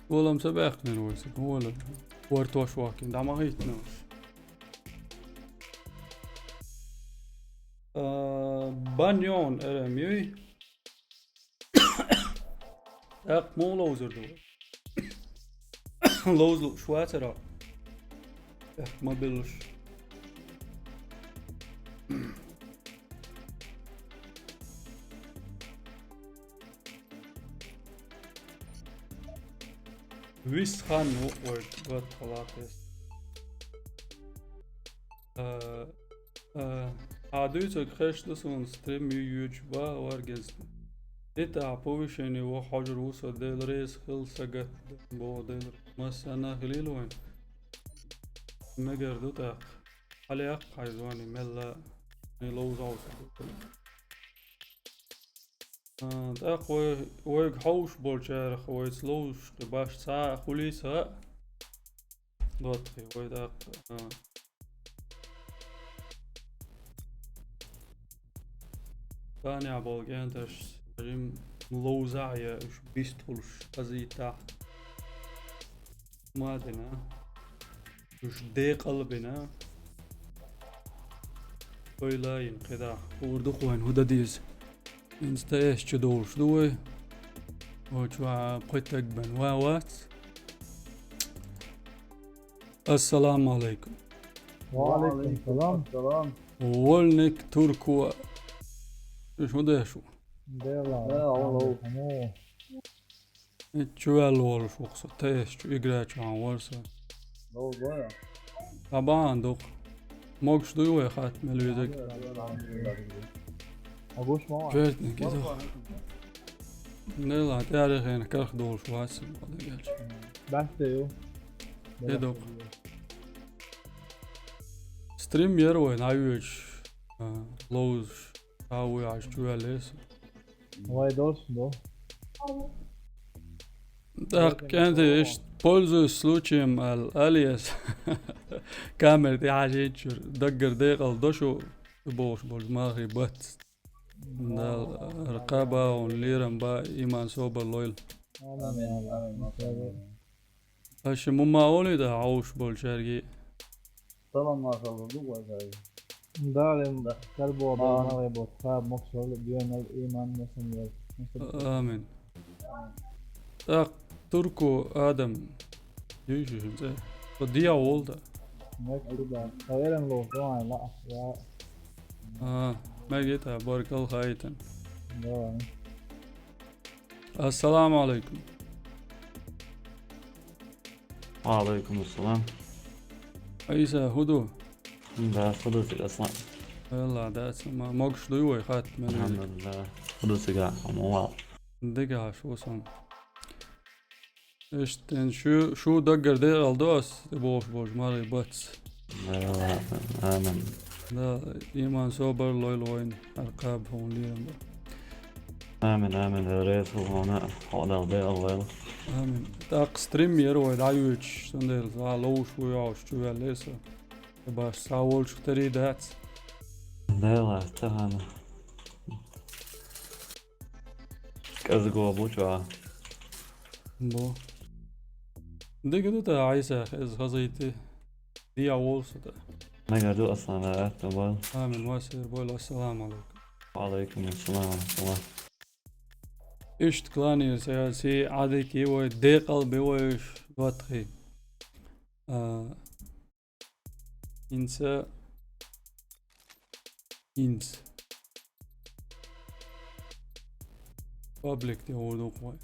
Олам ца баьккхинера вай цига, хӀун вала? Вартош вахкина, дӀа ма хӀиттина уьш. А, бан йогӀун эрен юй? ТӀаккха муха ловзар ду вай? Ловза лууш вацара? ТӀаккха ма беллуш. Вис хан ву вай гӀатталатес. А, а, хьа дуьйцург хезаш ду суна, стрим ю йоьдуш баха варгинца. Итт ахь повышение ваха хьожур ву со, Дела реза хила, сагатта боху Дела. Массанна а хилийла вайн. Мегар ду тӀаккха. Хьалаяккха хьайн звони, мелла а, и ловза хьовса. А, тӀаккха вай, вайга хьовсуш болчарах, вайца ловзуш кхин баш цхьа а хуьлийца а. ДоттагӀий, вай тӀаккха, а, Танехь болу кӀенташ жим ловзахь а, я уьш бистхуьлуш хазийтахь. Ма дина. Уьш декъал а бина. Ойла йина кхидӀа. Хуур ду-кх вайн хӀун дан деза. ТӀаьхьа чу долуш ду вай. Вочу а пхи таг бен ван вац. Ассаламу алайкум. Ва алайкум салам. Вольник Турко. Уьш хӀун деш ву? Дела. Дела, алло. Ит чу ваьлла волуш ву-кх со, тӀаьхьа чу игра чохь вара со. Ловзо я? Хьан бахьана ду-кх. Могуш дуй вай хатта мел везарг? Алхьамдулиллах. Агуш ма ван. Жертник иза. Нела, тӀаьхьархьенах карх долуш вац, бакъдерг аьлча. Басте ю. Де ду-кх. Стрим яра вай, дӀайоьдуш, а, ловзуш, а, вуй Ӏаш чу ваьлла аса. Вай долуш ду. ТӀаккха кӀентий иштта, пользуясь случаем аьлла, алиас. Камера тӀе хьажийта чуьра. Даггара декъал до шу, шу бохуш болчу мархий бац. Дала аркъа ба, хьуна лерам ба, иман собар лойла. Амин, амин, амин. Аша мума олий да хьовсуш болчаьрга? Салам маршалла ду вайгахь. Далин карбо бен мале бот хаб мокшал дуьнал иман масан вай. Амин. ТӀаккха Турко Адам. Юй шу шин цӀе. Со диа волда. Мек туда. Хаверен ло, вай ла. Я. А, мегита, баркал хайтан. Давай. Ассаламу алайкум. Ва алайкум ассалам. Айса, хӀун ду? Да, хӀун ду цига, Аслан? Алла, да, ма-, могуш дуй вай хатта, мел везиг? Алхьамдулиллах. ХӀун ду цига, хьо ма вал? Дика хьаш, хӀусам. Иштта шу, шу даггара декъал до ас, тӀе бохуш болчу мархий бац. Амин. Да, иман собар лойла вайна, хӀара кхаба хьуна лерам бо. Амин, амин. Дела реза хуьлда хьуна, хьо Дала декъал лойла. Амин. ТӀаккха стрим яра вай дӀайоьдуш, цундела схьа ловш ву йогӀуш чу ваьлла со. Тхо баш схьа волчух тари дац. Дела, тахана. КӀезиго бу чӀогӀа. Бу. Дика ду тӀе, Ӏийса, хеза хазийти. Диа волу со тӀе. Мегар ду, Аслан, аьтто бойла. Амин, вай сера бойла. Ассаламу алайкум. Ва алайкум ассалам ва рахматуллах. Иштта кланера саьрси Ӏадики вай, декъал бе вай уьш, доттагӀий. А, ХӀинца, хӀинца. Паблик тӀе гӀур ду-кх вай.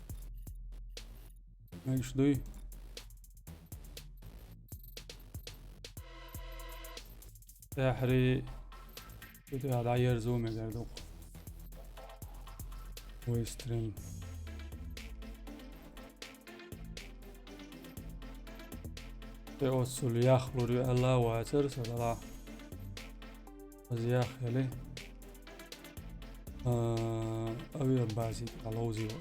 Мегаш дуй? Тахьри, шу тӀехь дӀаерзо мегар ду-кх. Вай стрим. Тхе оццул яхлур ю аьлла а вацара со делахь. Аз яхъели, а, авиабази тӀехь ловзийла.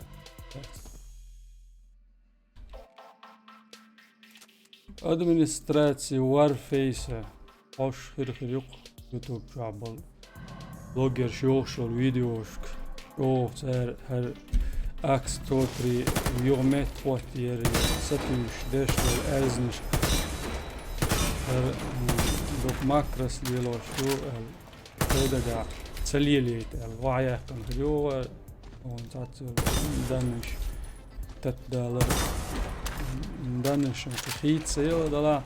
Администраци Warface-а хьош хир-хир ю-кх YouTube чохь болу. Блогерш йохуш йолу видеошка чӀогӀа цара хӀара Акс Тотри юха меттахӀоттаяр, сатуьйсуш деш долу аьзнаш. ХӀара, м, дукха макрас лелош ду аьлла, кхидагахь ца лелийта аьлла, вахьаяьккхина хир ю вай, хьуна цхьацца даннаш таттадалар, даннаш хийца ца яла далахь.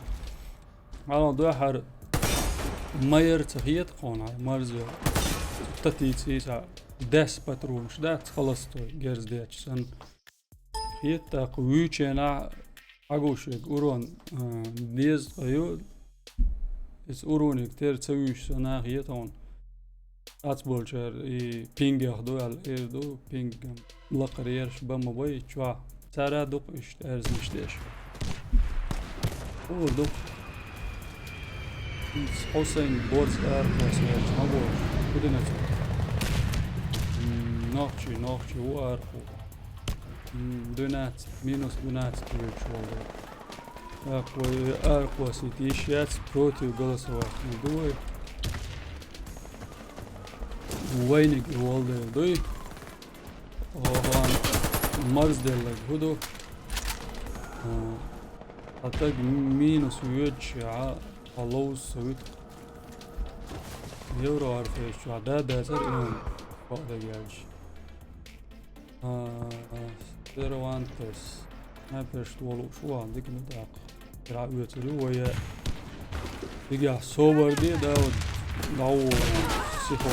Хьала дуьххьара майар ца хета кхуна, хьай марзо. Татийца цхьа десса патронаш дац, холостой, герз детташ санна. Хета тӀаккха вуьйченахь хьагуш верг урон, а, дезткъа ю, Иза уроник тера ца вуьйш со нах е тхуна. Ацболчара и пингех ду аьлла, эр ду, пингам лакхара ераш ба ма бай, чохь. Цара дукха иштта аьрзнаш деш. Ур дукха. Иза хьо сайна борз арахоса яьлча, ма бохуш. Кудина цо? М, нохчий, нохчий ву арахо. М, двенадцать, минус двенадцать вуьйцуш волу. ТӀаккха вай арахосийта йиш яц, против голосовать ма ду вай. Вайниг и волдайла дуй. Охан марзделлаг хӀу ду? А, а таг минус воьдучу а, а ловза со вуьту. Евро арфеш чохь да дацара иман бакъдерг яьлча. А, Сервантес. Снайперш волуш ван дика ма даккха. Ира оьцур ю вай. Дигахь собар де, да, вот, да, вот, сихо.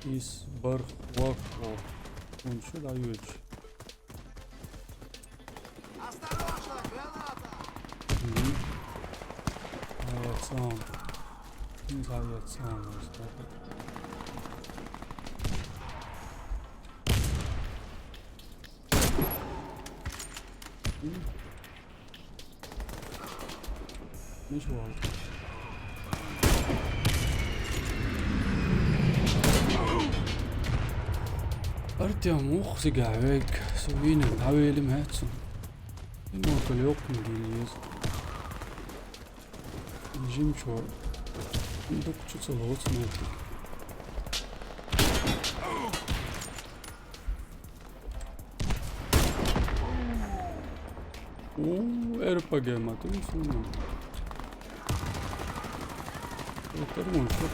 Ис барх вакхо. Он шу да юч. Осторожно, граната! Мгм. А, вот сам. Не знаю, вот сам, вот так. Миш ван. Артём, ух, сига век, со вина, а вели мецу. Ин мокал ёккун гильез. Жимчур. Дукчу ца лоц мертик. О, РПГ ма, ты сумма. Это вон, что ты?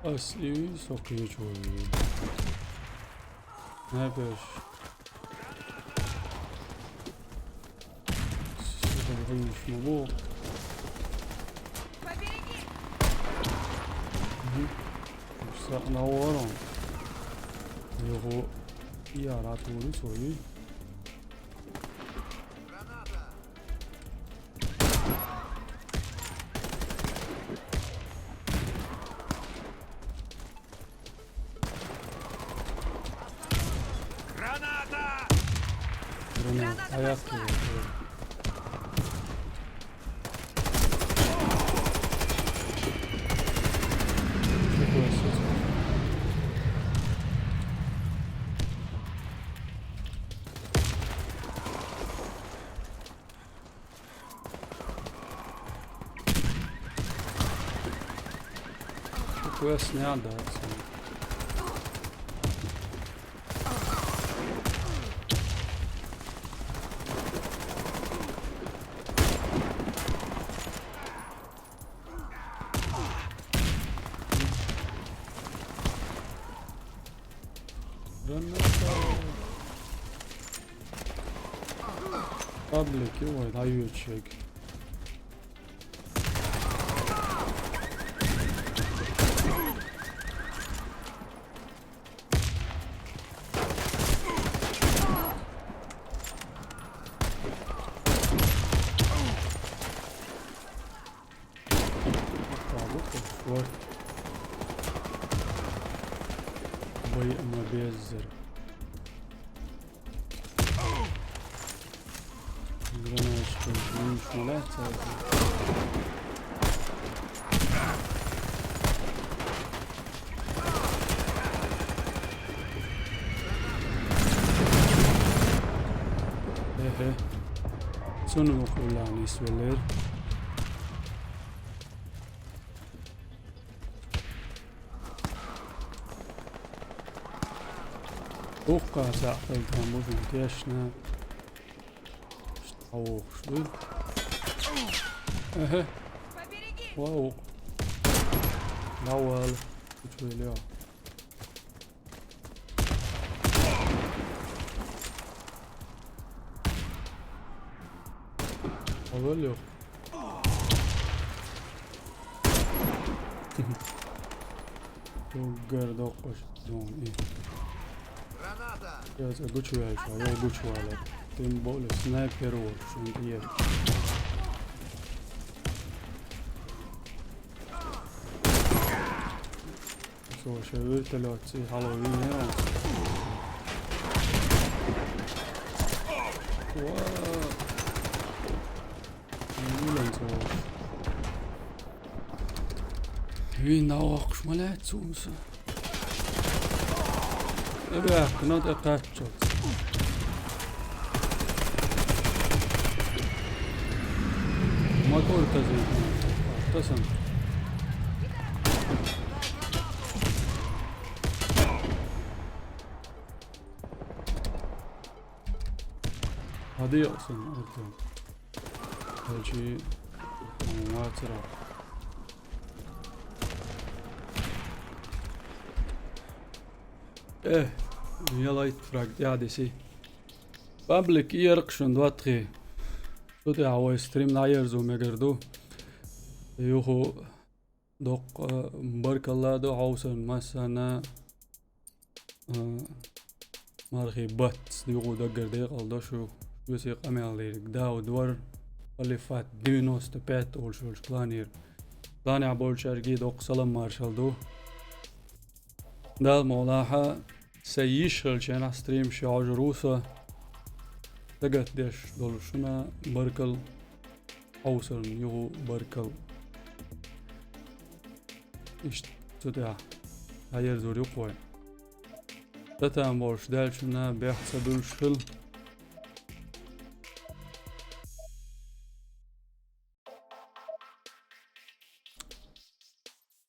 Ас и сокъечу. Напеш. Сюда выйти не могу. Мгм. Всё, на ворон. Его и арат выру свою. Граната! Граната пошла! Граната. Чё происходит? Чё, квест не отдал? Граната. Паблик, ой, даётчик. Опа, вот так вот. Бой ма беззер. Гранаточка, ну, шмаляется. Эхе. Цунна вохуьллани свеллер. Ухка сахал там бузун тешна. Ох, что? Эхе. Вау. Давай. Ты чё, Илья? Алло, Лёх. Угар докъош. Зон, и. Граната! Я за гучвяжа, я гучвала. Тем более снайпер вот, шунтиер. Слушай, вертолёт, и головы не. Вау. Вилен цо. Вин на охш малят сумса. Эбе, кнот экаччот. Мотор казит. Тасан. Hadi olsun, Erkan. Hacı, Matra. Э, я лайт фраг, я деси. Паблик иеркшун дватхи. Тут я вой стрим наерзу мегарду. Юху докъ баркалла ду хьовсан массана. Мархи бац дюгу даггар декъал дошу. Юси къамел дирг. Дауд вар. Халифат девяносто пять олшулш планир. Плани болчарги докъ салам маршал ду. Дал молаха са йиш халчена стрим ши хьожуруса. Дагат деш долушуна баркал. Хьовсан югу баркал. Ишт цу тӀехь хьаерзур ю кхой. Татан болуш даьлчунна бехк ца буьллуш хила.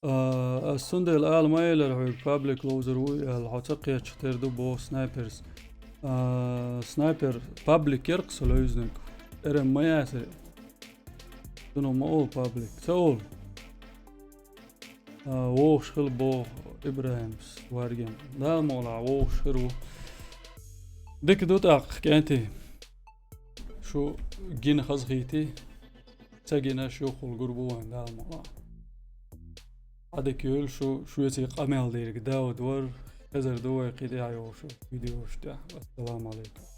А, ас цундела ала ма элира хьоьга, паблик ловзар ву аьлла, хьо ца кхетчах тера ду боху снайперс. А, снайпер паблик яркъ со левзнаг. Эрем ма ясари. Дуно ма олу паблик. Ца олу. А, вохуш хила боху Ибрахимс варгем. Дала молахь вохуш хир ву. Дика ду тӀаккха, кӀентий. Шу гина хазахийти. Ца гина шу юххул гур бу вайн Дала молахь. Ӏадика йойла шу, шу яций къамел дийриг Дауд вар. Хезар ду вай кхидӀа йолуш видеош тӀехь. Ассаламу алейкум.